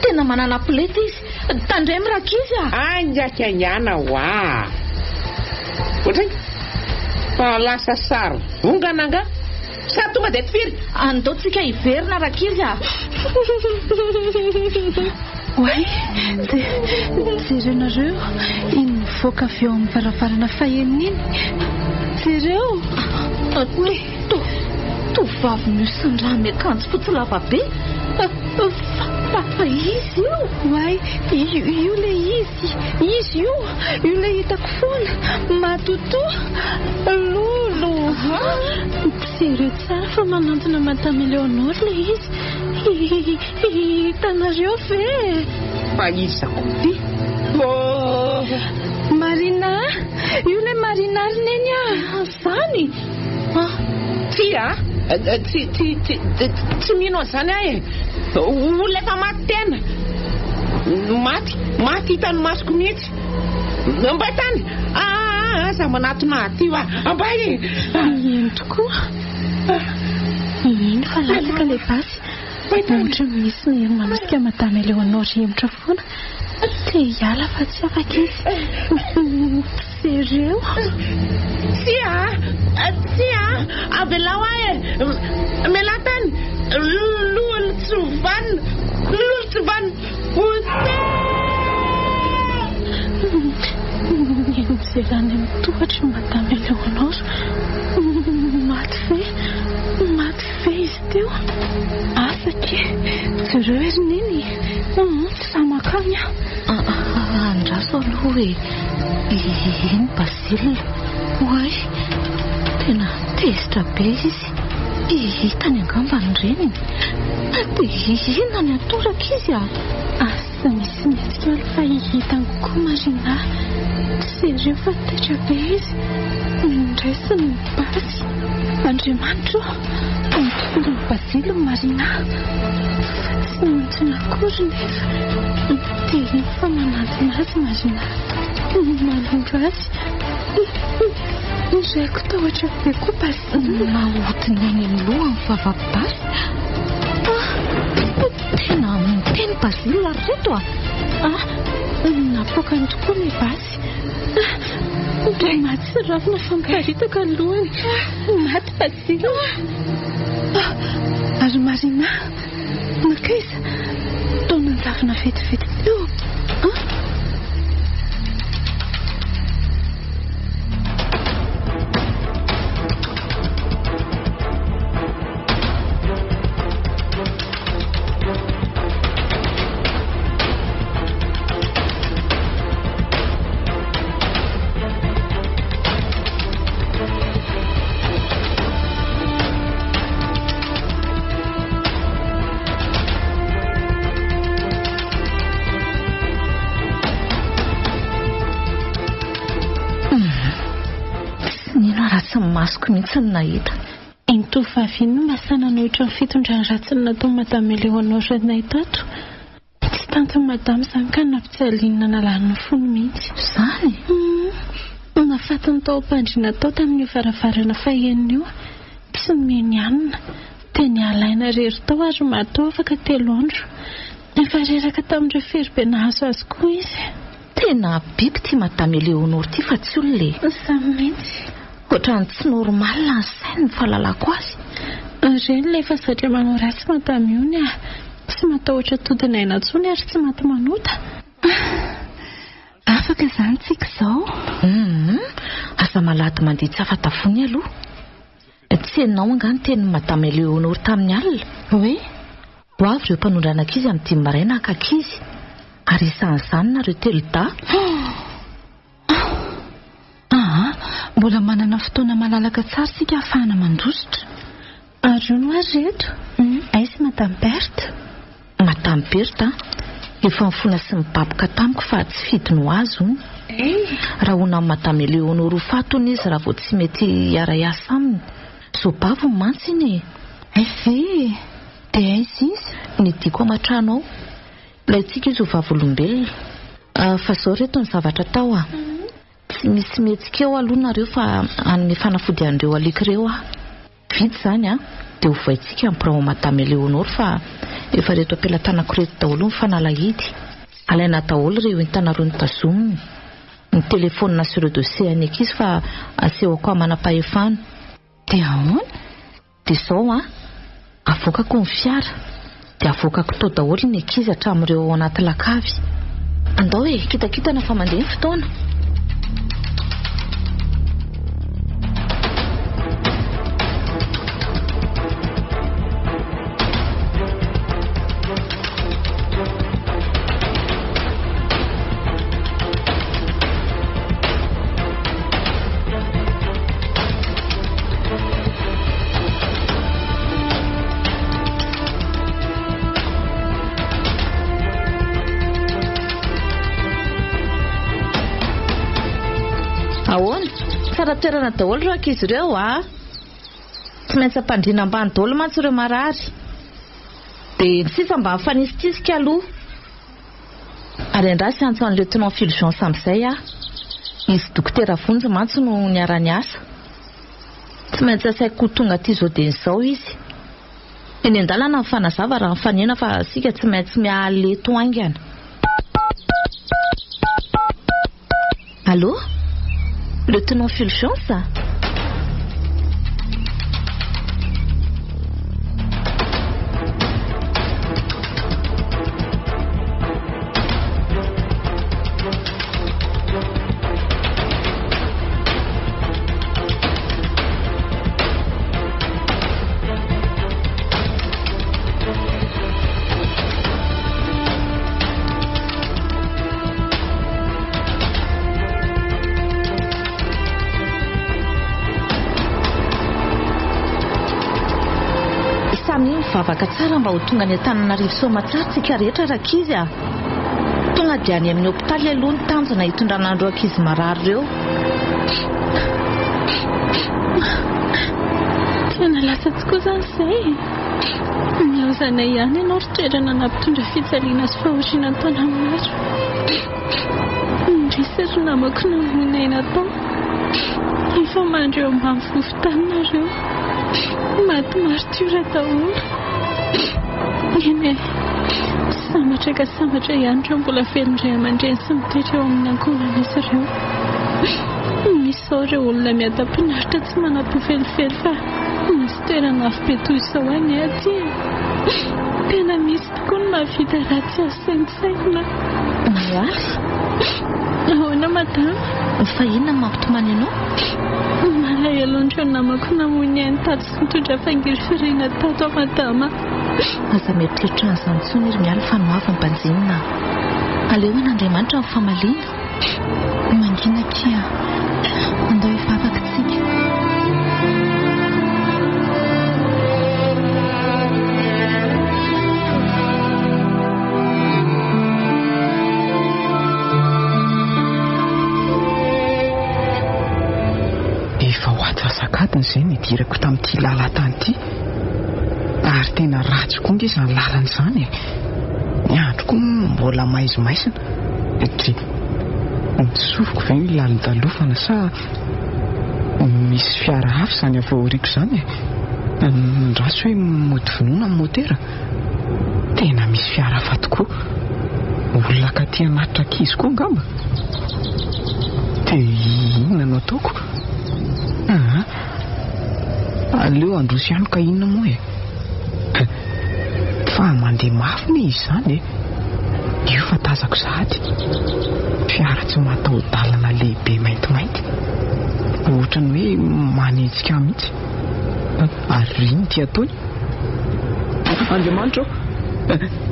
Tena manana poleta izy! Tandremo rankizy a! Haingankaingana hoa! Ohatray! Fa lasa sary vongana angaha? Sa tonga dia tifiry? Andao tsika hiverina rankizy a! Oay, jerenareo iny mivoaka avy eo amin'ny varavarana fahenina iny. Jereo! Tovovavy mihosin-drà miakanjo fotsy lava be. Fa izy io! Oay, io ilay izy, izy io, io ilay hitako foana. Matotoa, lolo. Jereo tsara fa manantona Madame Eleonore ilay izy. Hitanareo ve e? Fa iza koa ity? Oh! Marina, io ilay Marina ry Neny a! Izany? Ah! Tsia, tsy, tsy, tsy, tsy mino an'izany aho e! Olona efa maty tena! Maty, maty hitan'ny masoko mihitsy! Ambay tany! Ah, aza manatona aty hoa! Ambay e! Eny tokoa. Iny fa latsaka ilay basy. Ohatra ny misy ny manosika Madame Eleonore hihemotra foana. Te hiala fa tsy afaka izy. Jereo. Tsia! Tsia! Avelao aho e! Mialà tany! Lolo tsy vanona! Lolo tsy vanona! Nianjera any amin'ny tohatra i Madame Eleonore. Maty ve? Maty ve izy teo? Asa akia. Jereo ery Neny. Tsy sahy mankany aho. Andraso aloha e. Iny Basile. Oay, tena tezitra be izy. Hitany angamba ny reniny. Dia inona ny atoraka izy a? Asa misy mihetsika aloha fa hitany koa Marina. Jereo fa taitra be izy. Noraisiny ny basy. Andriamanitra ô! Notifirin'i Basile Marina. Fa tsy niantsona akory nefa. Dia iny fa manantona azy Marina. Manondro azy. Niraiko tahotra be koa Basile. Nahodiny any amin'ny lohany ny vava-basy. Ah! Tena miteny Basile ry reto a! Ah! Napoakany tokoa ilay basy. Ah! Dia mahatsiravina fa miparitaka ny lohany. Maty Basile. Ah! Ary Marina, nankaiza? Toa nanjavona vetivety teo. Ah! Tsy nino aho raha tsy ny masoko mihitsy no nahita. Iny tovovavy iny no mba sahy nanohitra ny fitondrany ratsiny nataon'i Madame Eleonore anay tato. Tsy tantin'i Madame izany ka nampijaliany nanalany ny fony mihitsy. Izany? Hum. Nafatiny tao am-pandriana tao tamin'io varavarana fahenina io. Tsy nomeny hanina. Dia niala aina irery tao ary maty tao afaka telo andro. Efa reraka tamin'ireo fery be nahazo azy koa izy. Tena biby ity Madame Eleonore ity fa tsy olona e. Izany mihitsy. Ohatran'ny tsy normal ny sainy ny fahalalako azy. Ireny ilay efa zatra manao ratsy Madame io ny ahy. Tsy matahotra todin'aina intsony ary tsy maty manota. Afaka izany tsika izao? Humm, aza malady mandeha tsy afa-tavony aloha. Tsy henonao angaha ny tenin'i Madame Eleonore tamin'ny alina? Hoe? Ho avy ireo mpanondrana ankizy amin'ny dimy maraina haka ankizy, ary isan'izany nareo telodahy. Aa, mbola manana fotoana malalaka tsara isika ahafahana mandositra. Ary hono hoa ry reto, aiza i Madame Berthe? Madame Berthe a! Efa nifona sy nibaboka tamiko fa tsy fidiny ho azy hono. Rahonan'i Madame Eleonore ho faty hono izy raha vao tsy mety hiara-hiasa aminy. Zobaviny mantsy iny e! Hay ve e! Dia aiza izy? Nidiako aman-trano ao. Ilaintsika izy ho vavolombelona. Fa izao reto ny zavatra atao a! Tsy misy mihetsika eo aloha nareo fa hanome fanafody an'ireo alika ireo aho. Vita izany an, dia ovaintsika ny birao Madame Eleonore fa efa ireto am-pelatanako ireto daholo ny fanalahidy. Alaina daholo ireo entana ireo notazominy, ny telefaonina sy ireo dossier an'ny ankizy fa asehoko ahy manam-pahefana. Dia ahoana? Dia izao an, avoakako ny fiara. Dia avoakako tao daholo ny ankizy hatramin'ireo ao anaty lakavy. Andao e, kitakitana fa mandeha ny fotoana. Ahoana? Tsara toerana daholo ireo ankizy ireo a! Tsy maintsy ampandriana ambany daholo mantsy ireo marary. Dia ny sisa mba mifanisitrisika aloha. Ary andraso hiantso an'i Lieutenant Fulgence amin'izay aho. Izy sy Dokotera Vonjy mantsy no niara-niasa. Tsy maintsy asaiko ho tonga aty izao dieny izao izy. Eny an-dalana mifanazava raha mifanena fa isika tsy maintsy miala eto haingana. Allô? Lieutenant Fulgence? Samia mivavaka tsara mba ho tonga any Antananarivo soamatsara tsika rehetra rankizy a! Tonga dia any amin'ny hopitaly aloha ny tanjona hitondrana an'ireo ankizy marary ireo. Tena lasa tokoa izany izay e! Nilaozanay ihany ianao ry toerana nampitondra fijaliana sy fahoriana an-taona maro. Indrisy ry namako namoy ny aina tao. Efa mandry eo ambany vovo-tany nareo. Maty martiora daholo. Eny e, sambatra ka sambatra ihany ireo mbola velon-dray aman-dreny sy mitoetra eo amin'ny ankohonan'izy ireo. Misy izao ireo olona miadam-pinaritra tsy manam-po velively fa misy toerana avo be toy izao anie aty e. Tena misy tokoa ny mahavita raha tsy azo saintsainina. Mialy? Ahoana madama? Fa inona no mampitomany anao? Malahelo an'ireo namako namoy ny ainy tato sy nitondra fangirifiriana tato aho madama. Aza mieritreritra an'izany intsony ry Mialy fa ny ho avy ny banjinina. Aleo an'Andriamanitra ny famaliana. Mangina akia. Andao hivavaka tsika. Efa ho atsasak'adiny izay nidirako tamin'ity lalan-tany ity. Ary tena ratsy koa nge izany lalana izany e. Ny andro koa mbola maizimaizina. Dry, ny sofiko ve no lalindalofana sa misy fiara hafa izany avy ao aoriako izany e? Ny ratsy hoe mody vonoina ny motera. Tena misy fiara hafa tokoa. Olona akaty hanatitra ankizy koa angamba. Dia inona no ataoko? Aa, aleo handroso ihany ka inona moa e? Fa mandeha mafy ne izy izany e! Io fa tazako sahady. Fiara tsy mataho-dalana lehibe maintimainty. Ohatran'ny hoe manenjika ahy mihitsy. Ary inona ity ataony? Andriamanitra ô!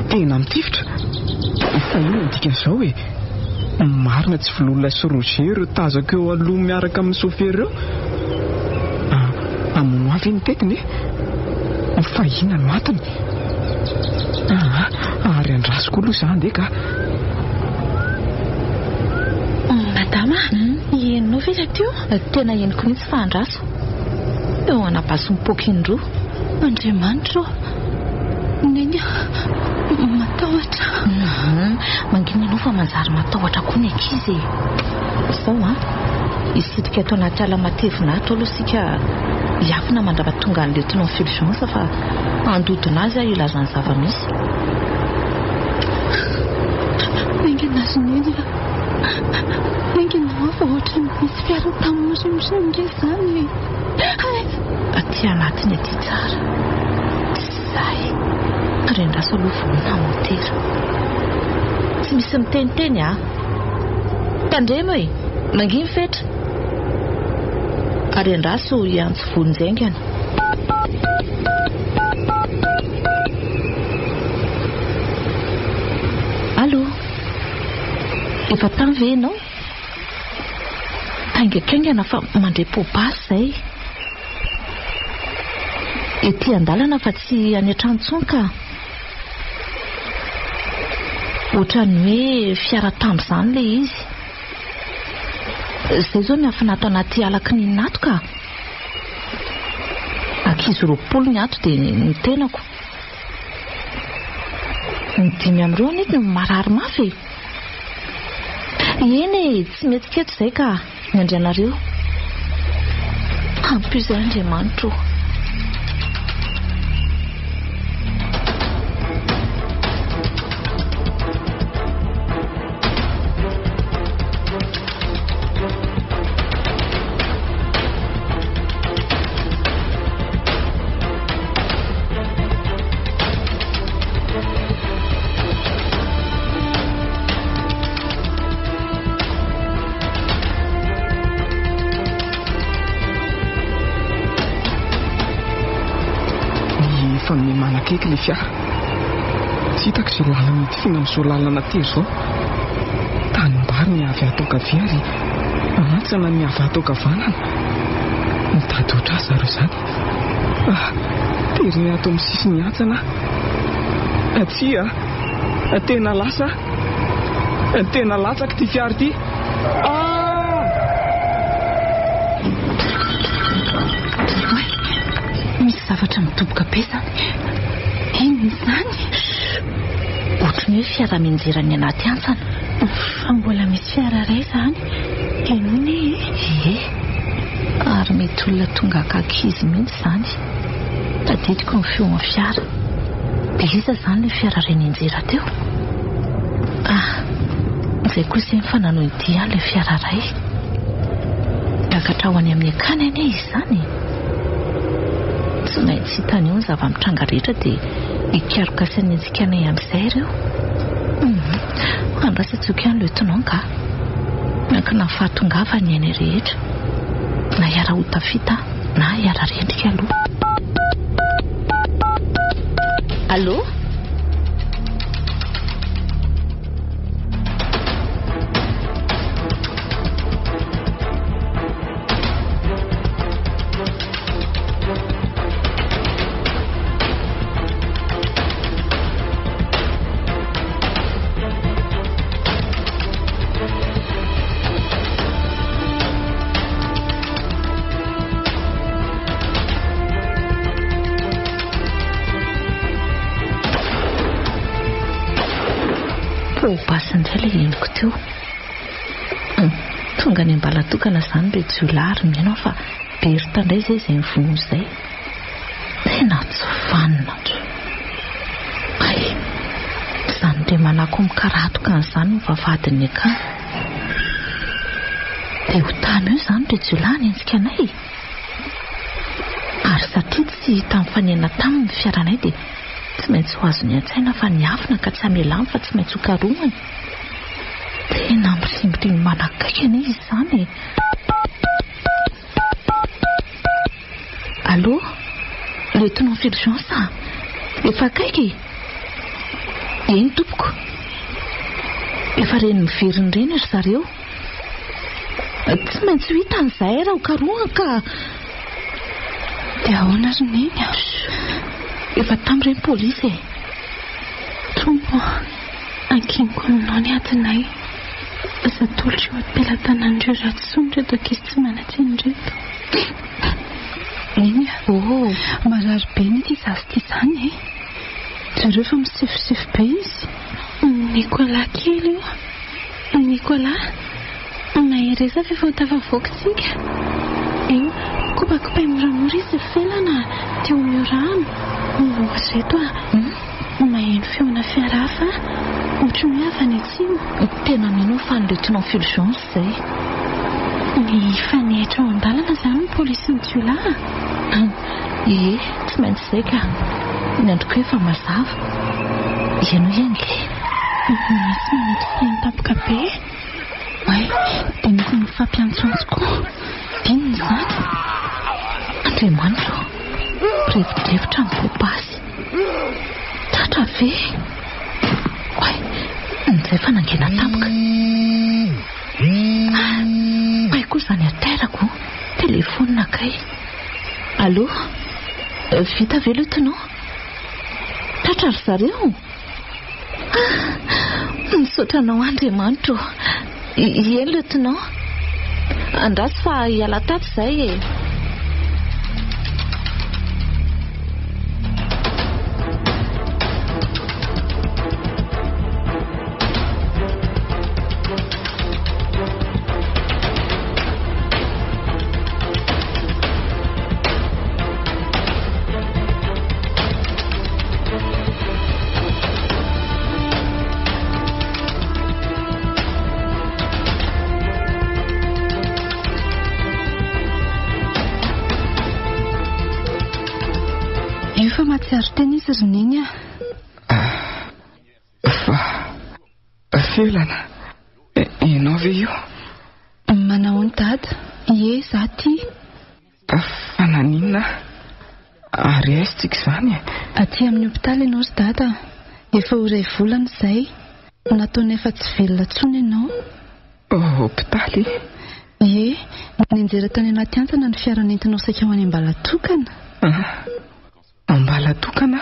Tena mitifitra! Fa inona no dikan'izao e? Marina tsy Vololona sy Roger ireo tazako eo aloha miaraka amin'ny sofera ireo? Hamono ahy ve ny tetiny e? Fa inona no antony? Aa, ary andraso koa aloha izaho andeha ka. Madama, henonao ve ilay teo? Tena henoko mihitsy fa andraso. Eo anabaso mipoaka indroa. Andriamanitra ô! Neny a! Matahotra. Mangina ianao fa manjary matahotra koa ny ankizy e. Izao an, hisidika ato anaty ala matevina ato aloha isika hiafina mandrapatonga an'i Lieutenant Fulgence fa handodona azy aho hilaza ny zava-misy. Haingana ry Neny a! Haingana hoa fa ohatran'ny misy fiara tamorimorimo nge izany e! Hay! Aty anatiny aty tsara. Zay. Ary andraso aloha vonona ny motera. Tsy misy miteniteny ah. Tandremo e! Manginy Fetra. Ary andraso hiantso vonjy haingana. Allô? Efa tany ve ianao? Haingankaingana fa mandre poa-basy izay. Ety an-dalana fa tsy any an-trano intsony ka. Ohatran'ny hoe fiara tamby izany ilay izy. Izay izao miafina ato anaty ala kininina ato ka. Ankizy 20 ny ato dia ny tenako. Ny dimy amin'ireo anie no marary mafy e. Eny e, tsy mihetsika eto izay ka. Miandry anareo. Ampio izay Andriamanitra o. Efa miha-manakaiky ilay fiara. Tsy hitako izay lalana hidifiana amin'izao lalana tery izao. Tanimbary ny avy ato ankavia ary hantsana ny avy ato ankavanana. Mitady ho tratra zareo izany. Ah, teriny ato amin'ny sisin'ny hantsana aho. Tsia, tena lasa aho. Tena latsaka ity fiara ity. Ah! Oay, misy zavatra midoboka be izany. Inona izany? Ohatry ny hoe fiara mianjera any anaty hantsana. Fa mbola misy fiara iray izany. Henoina e! Ie, ary mety olona tonga haka ankizy mihitsy izany. Tadidiko ny feon'ny fiara. Dia iza izany ilay fiara iray nianjera teo? Ah, izay kosa iny fa nanohy dia ilay fiara iray. Niakatra ho any amin'ny akany anie izy izany e! Tsy maintsy hitany eo ny zava-mitranga rehetra dia hikaroka sy hanenjika anay amin'izay ireo. Hum, andraso antsoiko ihany lieutenant ka. Miankina amin'ny fahatongavany ny ainay rehetra. Na hiara-ho tafita na hiara-rendrika aloha. Allô? Poa-basy indray ilay henoko teo. Tonga any Ambalatokana izany ireo jiolahy ary mino aho fa Bertha indray izay izay nivono izay. Tena tsy vanona ndry. Hay, izany ndry manako mikaratoka an'izany ny vavahadin'ny akany. Dia ho tany eo izany ireo jiolahy hanenjika anay e. Ary satria tsy hita nifanena taminy ny fiaranay dia tsy maintsy ho azony an-tsaina fa niafina ka tsy hamelany fa tsy maintsy hokarohany. Tena mirimorimo manakaiky anie izy izany e. Allô? Lieutenant Fulgence a! Efa akaiky e! Eny tompoko. Efa reny miverina ireny ry zareo. Tsy maintsy ho hitany izahay raha hokarohany ka. Dia ahoana ry Neny a? Efa tamy ireny polisy e! Tompo a! Ankiniko aminao ny adinay. Aza atolotra eo am-pelatanan'ireo ratsy intsony ireto ankizy tsy manan-tsiny ireto. Neny a! Oh! Marary be anie ity zaza ity izany e! Jereo fa misefosefo be izy. Nicolas kely io. Nicolas, mahereza fa efa ho tafavoaka isika. Eo, kopakopay moramora izy ry Felana a! Dia omeo rano. Oh, ry reto a! Maheno feona fiara hafa aho, ohatry ny hoe avy any atsimo. Tena mino aho fa ny lieutenant Fulgence izay. Nifanehitra ao an-dalana izany ny polisy sy ny jiolahy a! Ie, tsy maintsy izay ka. Ny andro koa efa mazava. Henoy ange. Misy manao saina tampoka be. Oay, dia misy mifampiantsoantso koa. Inona izany? Andriamanitra ô, mirevodrevotra ny voabasy. Tratra ve? Oay, injay fa nangina tampoka. Oay koa izany aterako. Telefaonina kay. Allô? Vita ve lieutenant? Tratra ry zareo? Ah! Misaotra anao Andriamanitra ô. Ie lieutenant. Andraso fa hiala tato izay e. Io fa mahatsiaro tena izy ry Neny a. Fa Felana, ianao ve io? Manahoana dada? Ie, za ty. Fa naninona ary aiza tsika izany e? Aty amin'ny hopitaly ianao ry dada. Efa ho iray volana izay. Nataonay fa tsy velona intsony ianao. Hopitaly? Ie, nianjera tany anaty hantsana ny fiara nentinao saika ho any Ambalatokana. Ambalatokana?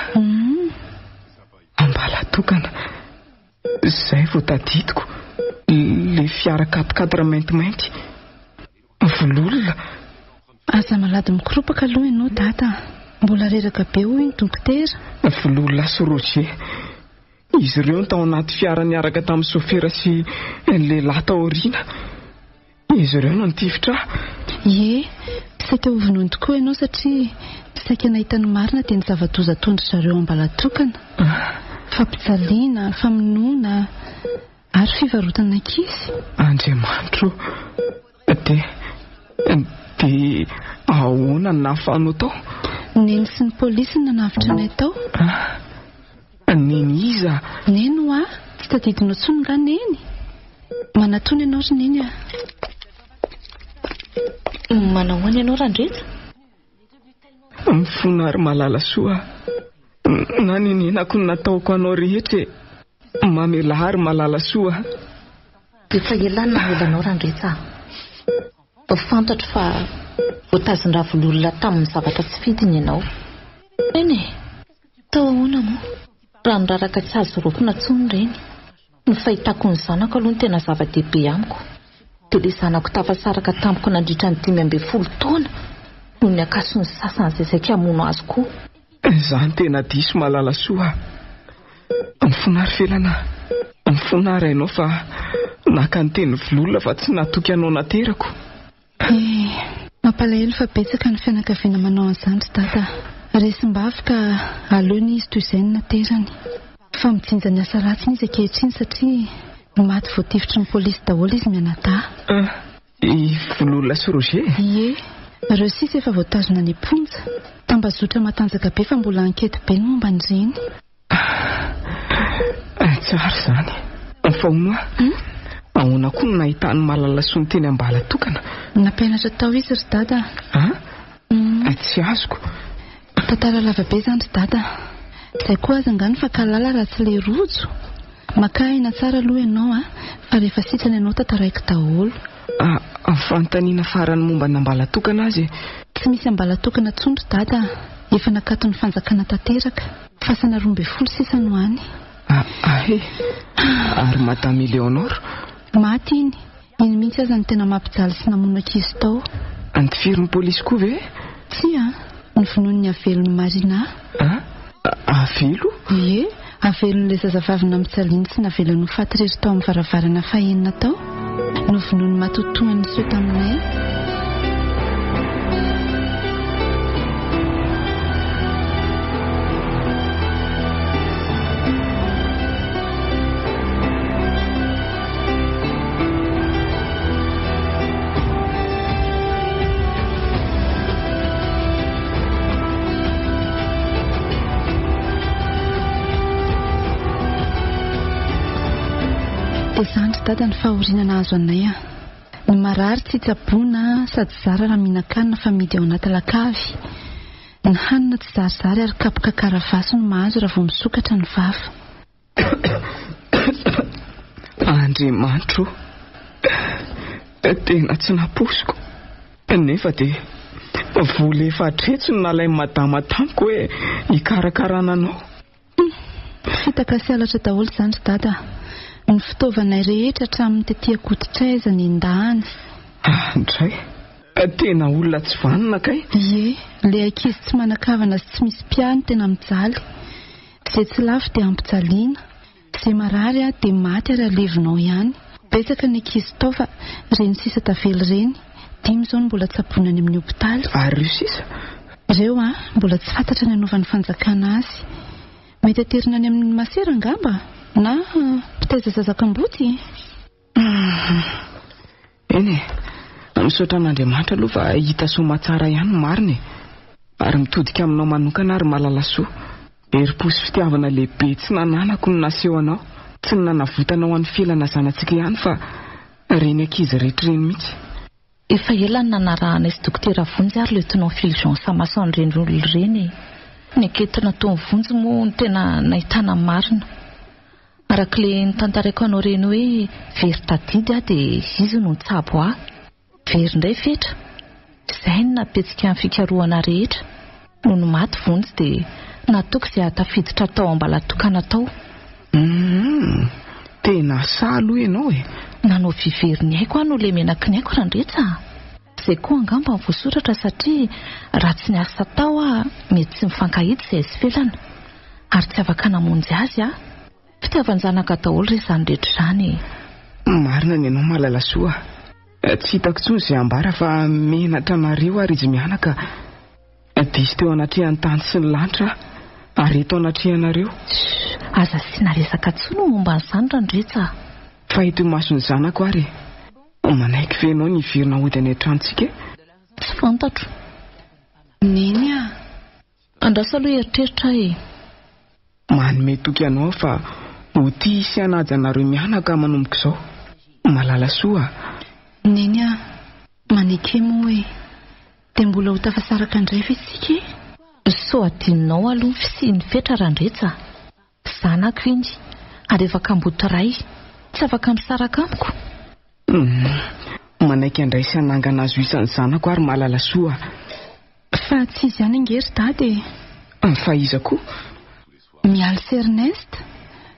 Ambalatokana. Izay vao tadidiko. Ilay fiara quatre-quatre maintimainty. Vololona. Aza malady mikoropaka aloha ianao dada a. Mbola reraka be hoy ny dokotera. Vololona sy Roger. Izy ireo no tao anaty fiara niaraka tamin'ny sofera sy lehilahy tao aoriana. Izy ireo no nitifitra ahy. Ie, saika ho vonoiny tokoa ianao satria saika nahita ny marina dia ny zava-doza ataon-dry zareo ambalatokana. Fampijaliana, famonoana ary fivarotana ankizy. Andriamanitro o! Dia, dia ahoana no nahafahanao tao? Neny sy ny polisy no nanavotra anay tao. Neny iza? Neny hoa, tsy tadidinao intsony nga Neny? Manatona ianao ry Neny a! Manahoana ianao Randrija? Mifona ry malala soa na nenenako ny nataoko anao rehetra e! Mamelà ry malala soa. Efa ela no namela anao Randrija a! Fantatro fa voatazon-dRavololona tamin'ny zavatra tsy fidiny ianao. Eny e! Tao ahoana moa? Rano raraka tsy azo raofina intsony ireny. Ny fahitako ny zanako aloha no tena zava-dehibe amiko. Dia ilay zanako tafasaraka tamiko nandritra ny 15 taona noho ny ankason'ny sasany izay saika hamono azy koa. Izany tena diso Malalasoa a! Mifona ry Felana a! Mifona aho rainao fa naka ny tenin'ny vololona fa tsy natoky anao naterako. Eh, mampalahelo fa betsaka ny fianakaviana manao an'izany ry dada a! Resim-bavy ka aleony izy toy izay ny naterany. Fa mijinja ny asa ratsiny izy ankehitriny satria maty voatifitry ny polisy daholo izy mianadahy. Ah, i Vololona sy Roger e? Ie, ireo sisa efa voatazona any am-ponja. Tambazotra matanjaka be fa mbola ankety be ny momba an'ireny. Ah, tsara izany. Fa hono aho, ahoana koa no nahitan'i Malalasoa ny teny Ambalatokana? Nampianatra tao izy ry dada. Ah? Tsy azoko. Tantara lava be izany ry dada. Izay koa aza angaha no fankahalala raha tsy ilay rojo? Makà aina tsara aloha ianao a, fa rehefa sitrana ianao tantaraiko daholo. Ah, fanontaniana farany momba ny Ambalatokana aza e. Tsy misy Ambalatokana intsony ry dada a. Efa nakaton'ny fanjakana tanteraka. Fasana 12 sisa no any. Ah, ah e. Ary Madame Eleonore? Maty iny. Iny mihitsy aza no tena mampijaly sy namono ankizy tao. Antifirin'ny polisy koa ve? Tsia, novonoin'ny avelon'i Marina. Ah? Avelo? Ie, avelon'ilay zazavavy nampijaliany sy navelany ho faty irery tao amin'ny varavarana fahenina tao. Novonoin'ny matotoany niseho taminay. Dada ny fahoriana nahazo anay a. Ny marary tsy tsaboina sady zara raha mihinan-kanina fa mihidy ao anaty lakavy. Ny hanina tsy zarizary ary kapoka karavasy no mahazo raha vao misokatra ny vava. Andriamanitro o! Tena tsy nampoiziko. Nefa dia vola efa hatreto no nalain'i madama tamiko hoe hikarakarana anao. Fitaka sy halatra daholo izany ry dada a! Ny fitaovanay rehetra hatramin'ny tety an-koditray aza nendahana. Ah, dray! Tena olona tsy vanona kay! Ie, ilay ankizy tsy manan-kavana sy tsy misy mpiahy no tena mijaly. Izay tsy lafo dia ampijaliana. Izay marary dia maty ary alevinao ihany. Betsaka ny ankizy tao fa ireny sisa tavela ireny, dimy izao no mbola tsaboina any amin'ny hopitaly. Ary ireo sisa? Ireo an, mbola tsy fantatra ny hanaovan'ny fanjakana azy. Mety aterina any amin'ny masera angamba? Na mpitaiza zaza kamboty? Eny e, misaotra an'Andriamanitra aloha fa hita soamatsara ihany ny marina e. Ary mitodika aminao manokana aho ry Malalasoa. Herim-po sy fitiavana lehibe tsy nananako no naseho anao. Tsy ny nanavotanao an'i Felana zanatsika ihany fa ireny ankizy rehetra ireny mihitsy. Efa ela no nanarahanay sy Dokotera Vonjy ary Lieutenant Fulgence Amaso an'ireny olona ireny e. Ny ankety nataon'i Vonjy moa no tena nahitana ny marina. Araka ilay notantaraiko anao ireny hoe very tadidy aho dia izy no nitsabo ahy. Very indray Fetra. Izay no nampihetsika ny fikarohana rehetra. Nony maty Vonjy dia natoky izay hahatafiditra tao Ambalatokana tao. Humm! Tena sahy aloha ianao e! Nanao vy very ny aiko aho nolemenaky ny aiko Randretsa a! Izay koa angamba ny voasoratra satria raha tsy niasa tao aho mety tsy mifankahita izahay sy Felana ary tsy afaka namonjy azy aho. Fitiavan-janaka daholo re izany rehetra izany e! Marina ny anao Malalasoa a! Tsy hitako intsony izay ambara fa menatra anareo ary izy mianaka. Diso teo anatrehan'ny tany sy ny lanitra aho, ary eto anatrehanareo. Shh! Aza asiana resaka intsony momba an'izany Randretsa a! Fa eto imason'ny zanako ary e! Manaiky ve ianao ny hiverina hody any an-tranontsika e? Tsy fantatro. Neny a! Andraso aloha hieritreritra aho e! Manome toky anao aho fa ho tia sy hanaja anareo mianaka manomboka izao. Malalasoa a! Neny a! Maneke moa e! Dia mbola ho tafasaraka indray ve isika e? Sao adinonao aloha ny fisian'i Fetra Randretsa a! Zanako iny, ary efa kamboty ray, tsy afaka misaraka amiko. Humm, manaiky handray sy hanangana azy ho isan'ny zanako aho ry Malalasoa a! Fa tsy izy ihany ange ry Dada e! Fa iza koa? Mialy sy Ernest?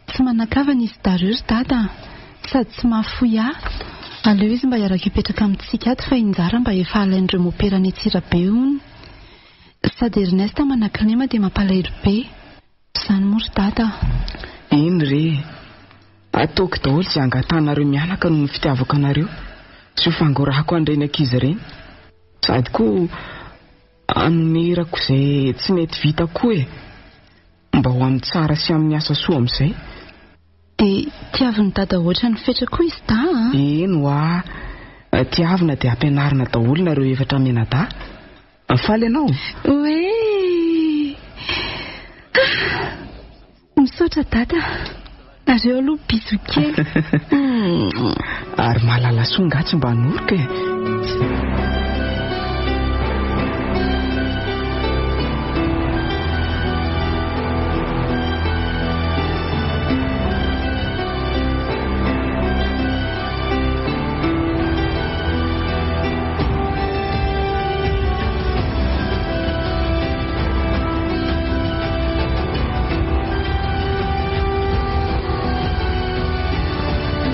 Tsy manan-kavana izy Dario ry Dada a! Sady tsy mahafoy ahy. Aleo izy mba hiaraka hipetraka amintsika ato fa i Njara mba efa halain'ireo mopera any Antsirabe hono. Sady Ernest manan-kilema dia mampalahelo be. Izany moa ry Dada a! Eny re e! Ataoko daholo izay angatahanareo mianaka noho ny fitiavako anareo sy ho fangorahako an'ireny ankizy ireny. Sady koa hanonerako izay tsy nety vita koa e! Mba ho amin'ny tsara sy amin'ny asa soa amin'izay. Dia tiavin'i Dada hoatran'i Fetra koa izy dahy a! Eny hoa! Tiavina dia ampianarina daholo nareo efatra mianadahy. Faly ianao? Oee! Ah! Misaotra Dada. Nareo aloha bisous kely. Ary Malalasoa nga tsy mba noroka e?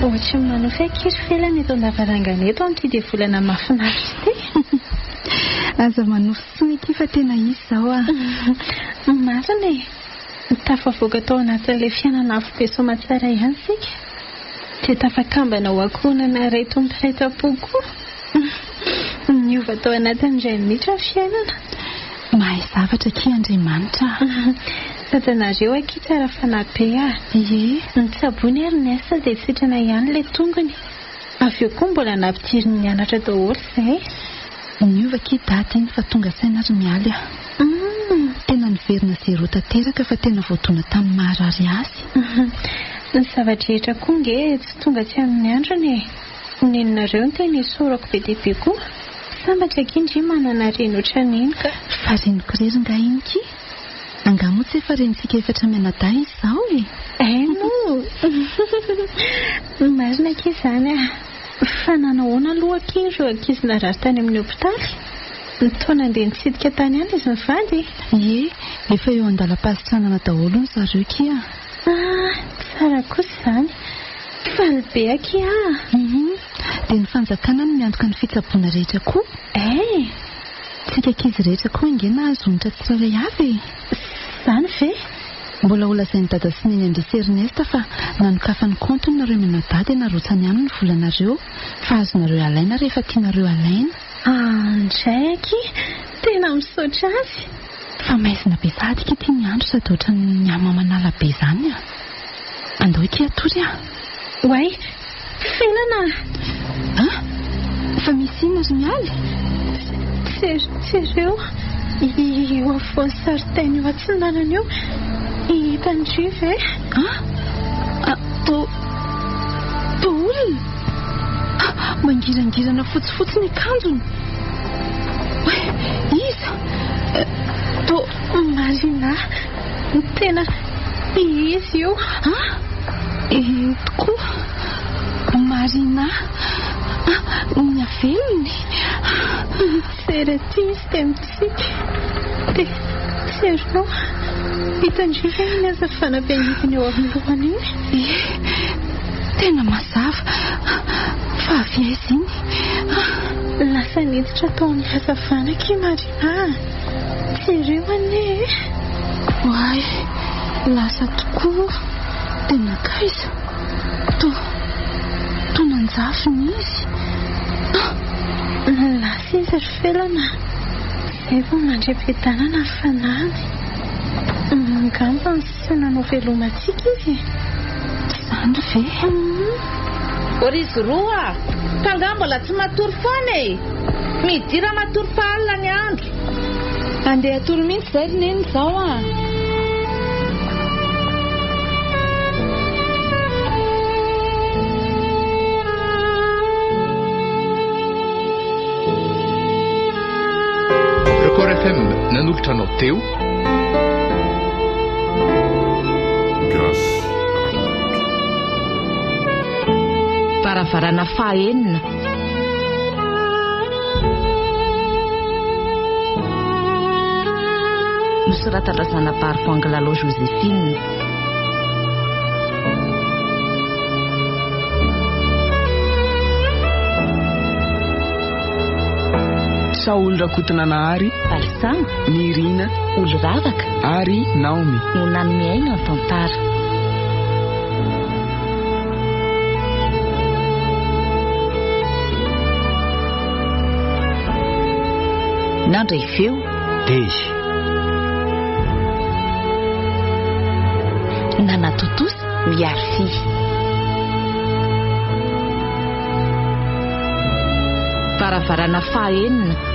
Ohatry ny manofy akia ry Felana eto an-davarangana eto amin'ity diavolana mahafinaritra ity. Aza manofy intsony akia fa tena izy izao ah. Marina e! Tafavoaka tao anatin'ilay fiainana afobe soamatsara ihany isika. Dia tafakambana ho ankohonana iray toa mpiray tampo koa. Niova tao anatin'ny indray minitra ny fiainana. Mahay zavatra akia Andriamanitra a! Sady nareo akia tsara fanahy be a! Ie. Notsaboina i Ernest dia sitrana ihany ilay tongony. Avy eo koa mbola nampidiriny nianatra daholo izay. Niova akia dada iny fa tonga saina ry Mialy a! Tena niverina zéro tanteraka fa tena voadona tamin'ny maharary azy. Ny zava-drehetra koa nge tsy tonga tsy amin'ny androny e. Neninareo no tena isaorako be dia be koa. Sambatra akia ndry manana reny ohatran'iny ka. Fa reniko irery nga iny ki? Angaha moa tsy efa renintsika efatra mianadahy izy izao e? Hay moa! Marina akia izany ah. Fa nanahoana aloha akia ireo ankizy narary tany amin'ny hopitaly? Toa nandeha nitsidika tany ihany izy mivady e? Ie, efa eo an-dalam-pahasitranana daholo hono zareo kia. Ah, tsara kosa izany. Faly be akia ah. Hum, dia ny fanjakana no miantoka ny fitsaboana rehetra koa? Eh! Tsika ankizy rehetra koa ange nahazo onitra tsirairay avy e! Izany ve? Mbola ho lazain'i Dada sy Neny an-dry sy Ernest fa nanokafany kaontiny nareo mianadahy dia narotsany any ny volanareo fa azonareo alaina rehefa tianareo alaina. Andray akia, tena misaotra azy. Fa maizina be sahady akia ity ny andro sady ohatran'ny hamamanala be izany a! Andao akia hatory a! Oay! Felana a! Fa misy inona ry Mialy? Jereo, io afovoan'ny zaridaina io atsinanana io, hitan-dry ve? An! Toa, toa olona? Mangirangirana fotsifotsy ny akanjony. Oay, iza? Toa. Marina, tena izy io. An! Eny tokoa. Marina, ny havelony. Mijery aty izy dia mitsiky. Dia jereo, hitan-dry ve iny hazavana be hidiny eo amin'ny lohany iny? Ie, tena mazava. Fa avy aiza iny? Lasa niditra tao amin'ny hazavana akia Marina a! Jereo anie e! Oay, lasa tokoa. Dia nankaiza? Toa, toa nanjavona izy. Lasa izy ry Felana. Izay vao mandre fiadanana ny fanahiny. Angamba niseho nanao veloma antsika izy e. Izany ve? Ô ry izy roa a! Fa angaha mbola tsy matory foana e? Midira matory fa alina ny andro. Andeha hatory mihitsy izay ry Neny izao a! Record FM nanolotra anao teo. Gasy Rakoto. Varavarana fahaenina. Nosoratan-dRazanabary Voangilalao Joséphine. Saholy Rakotonanahary, Balsama, Nirina, Oloravaka ary Naomy. No nanome aina ny tantara. Nandray feo. Dezy. Nanatontosa. Miarify. Varavarana fahaenina.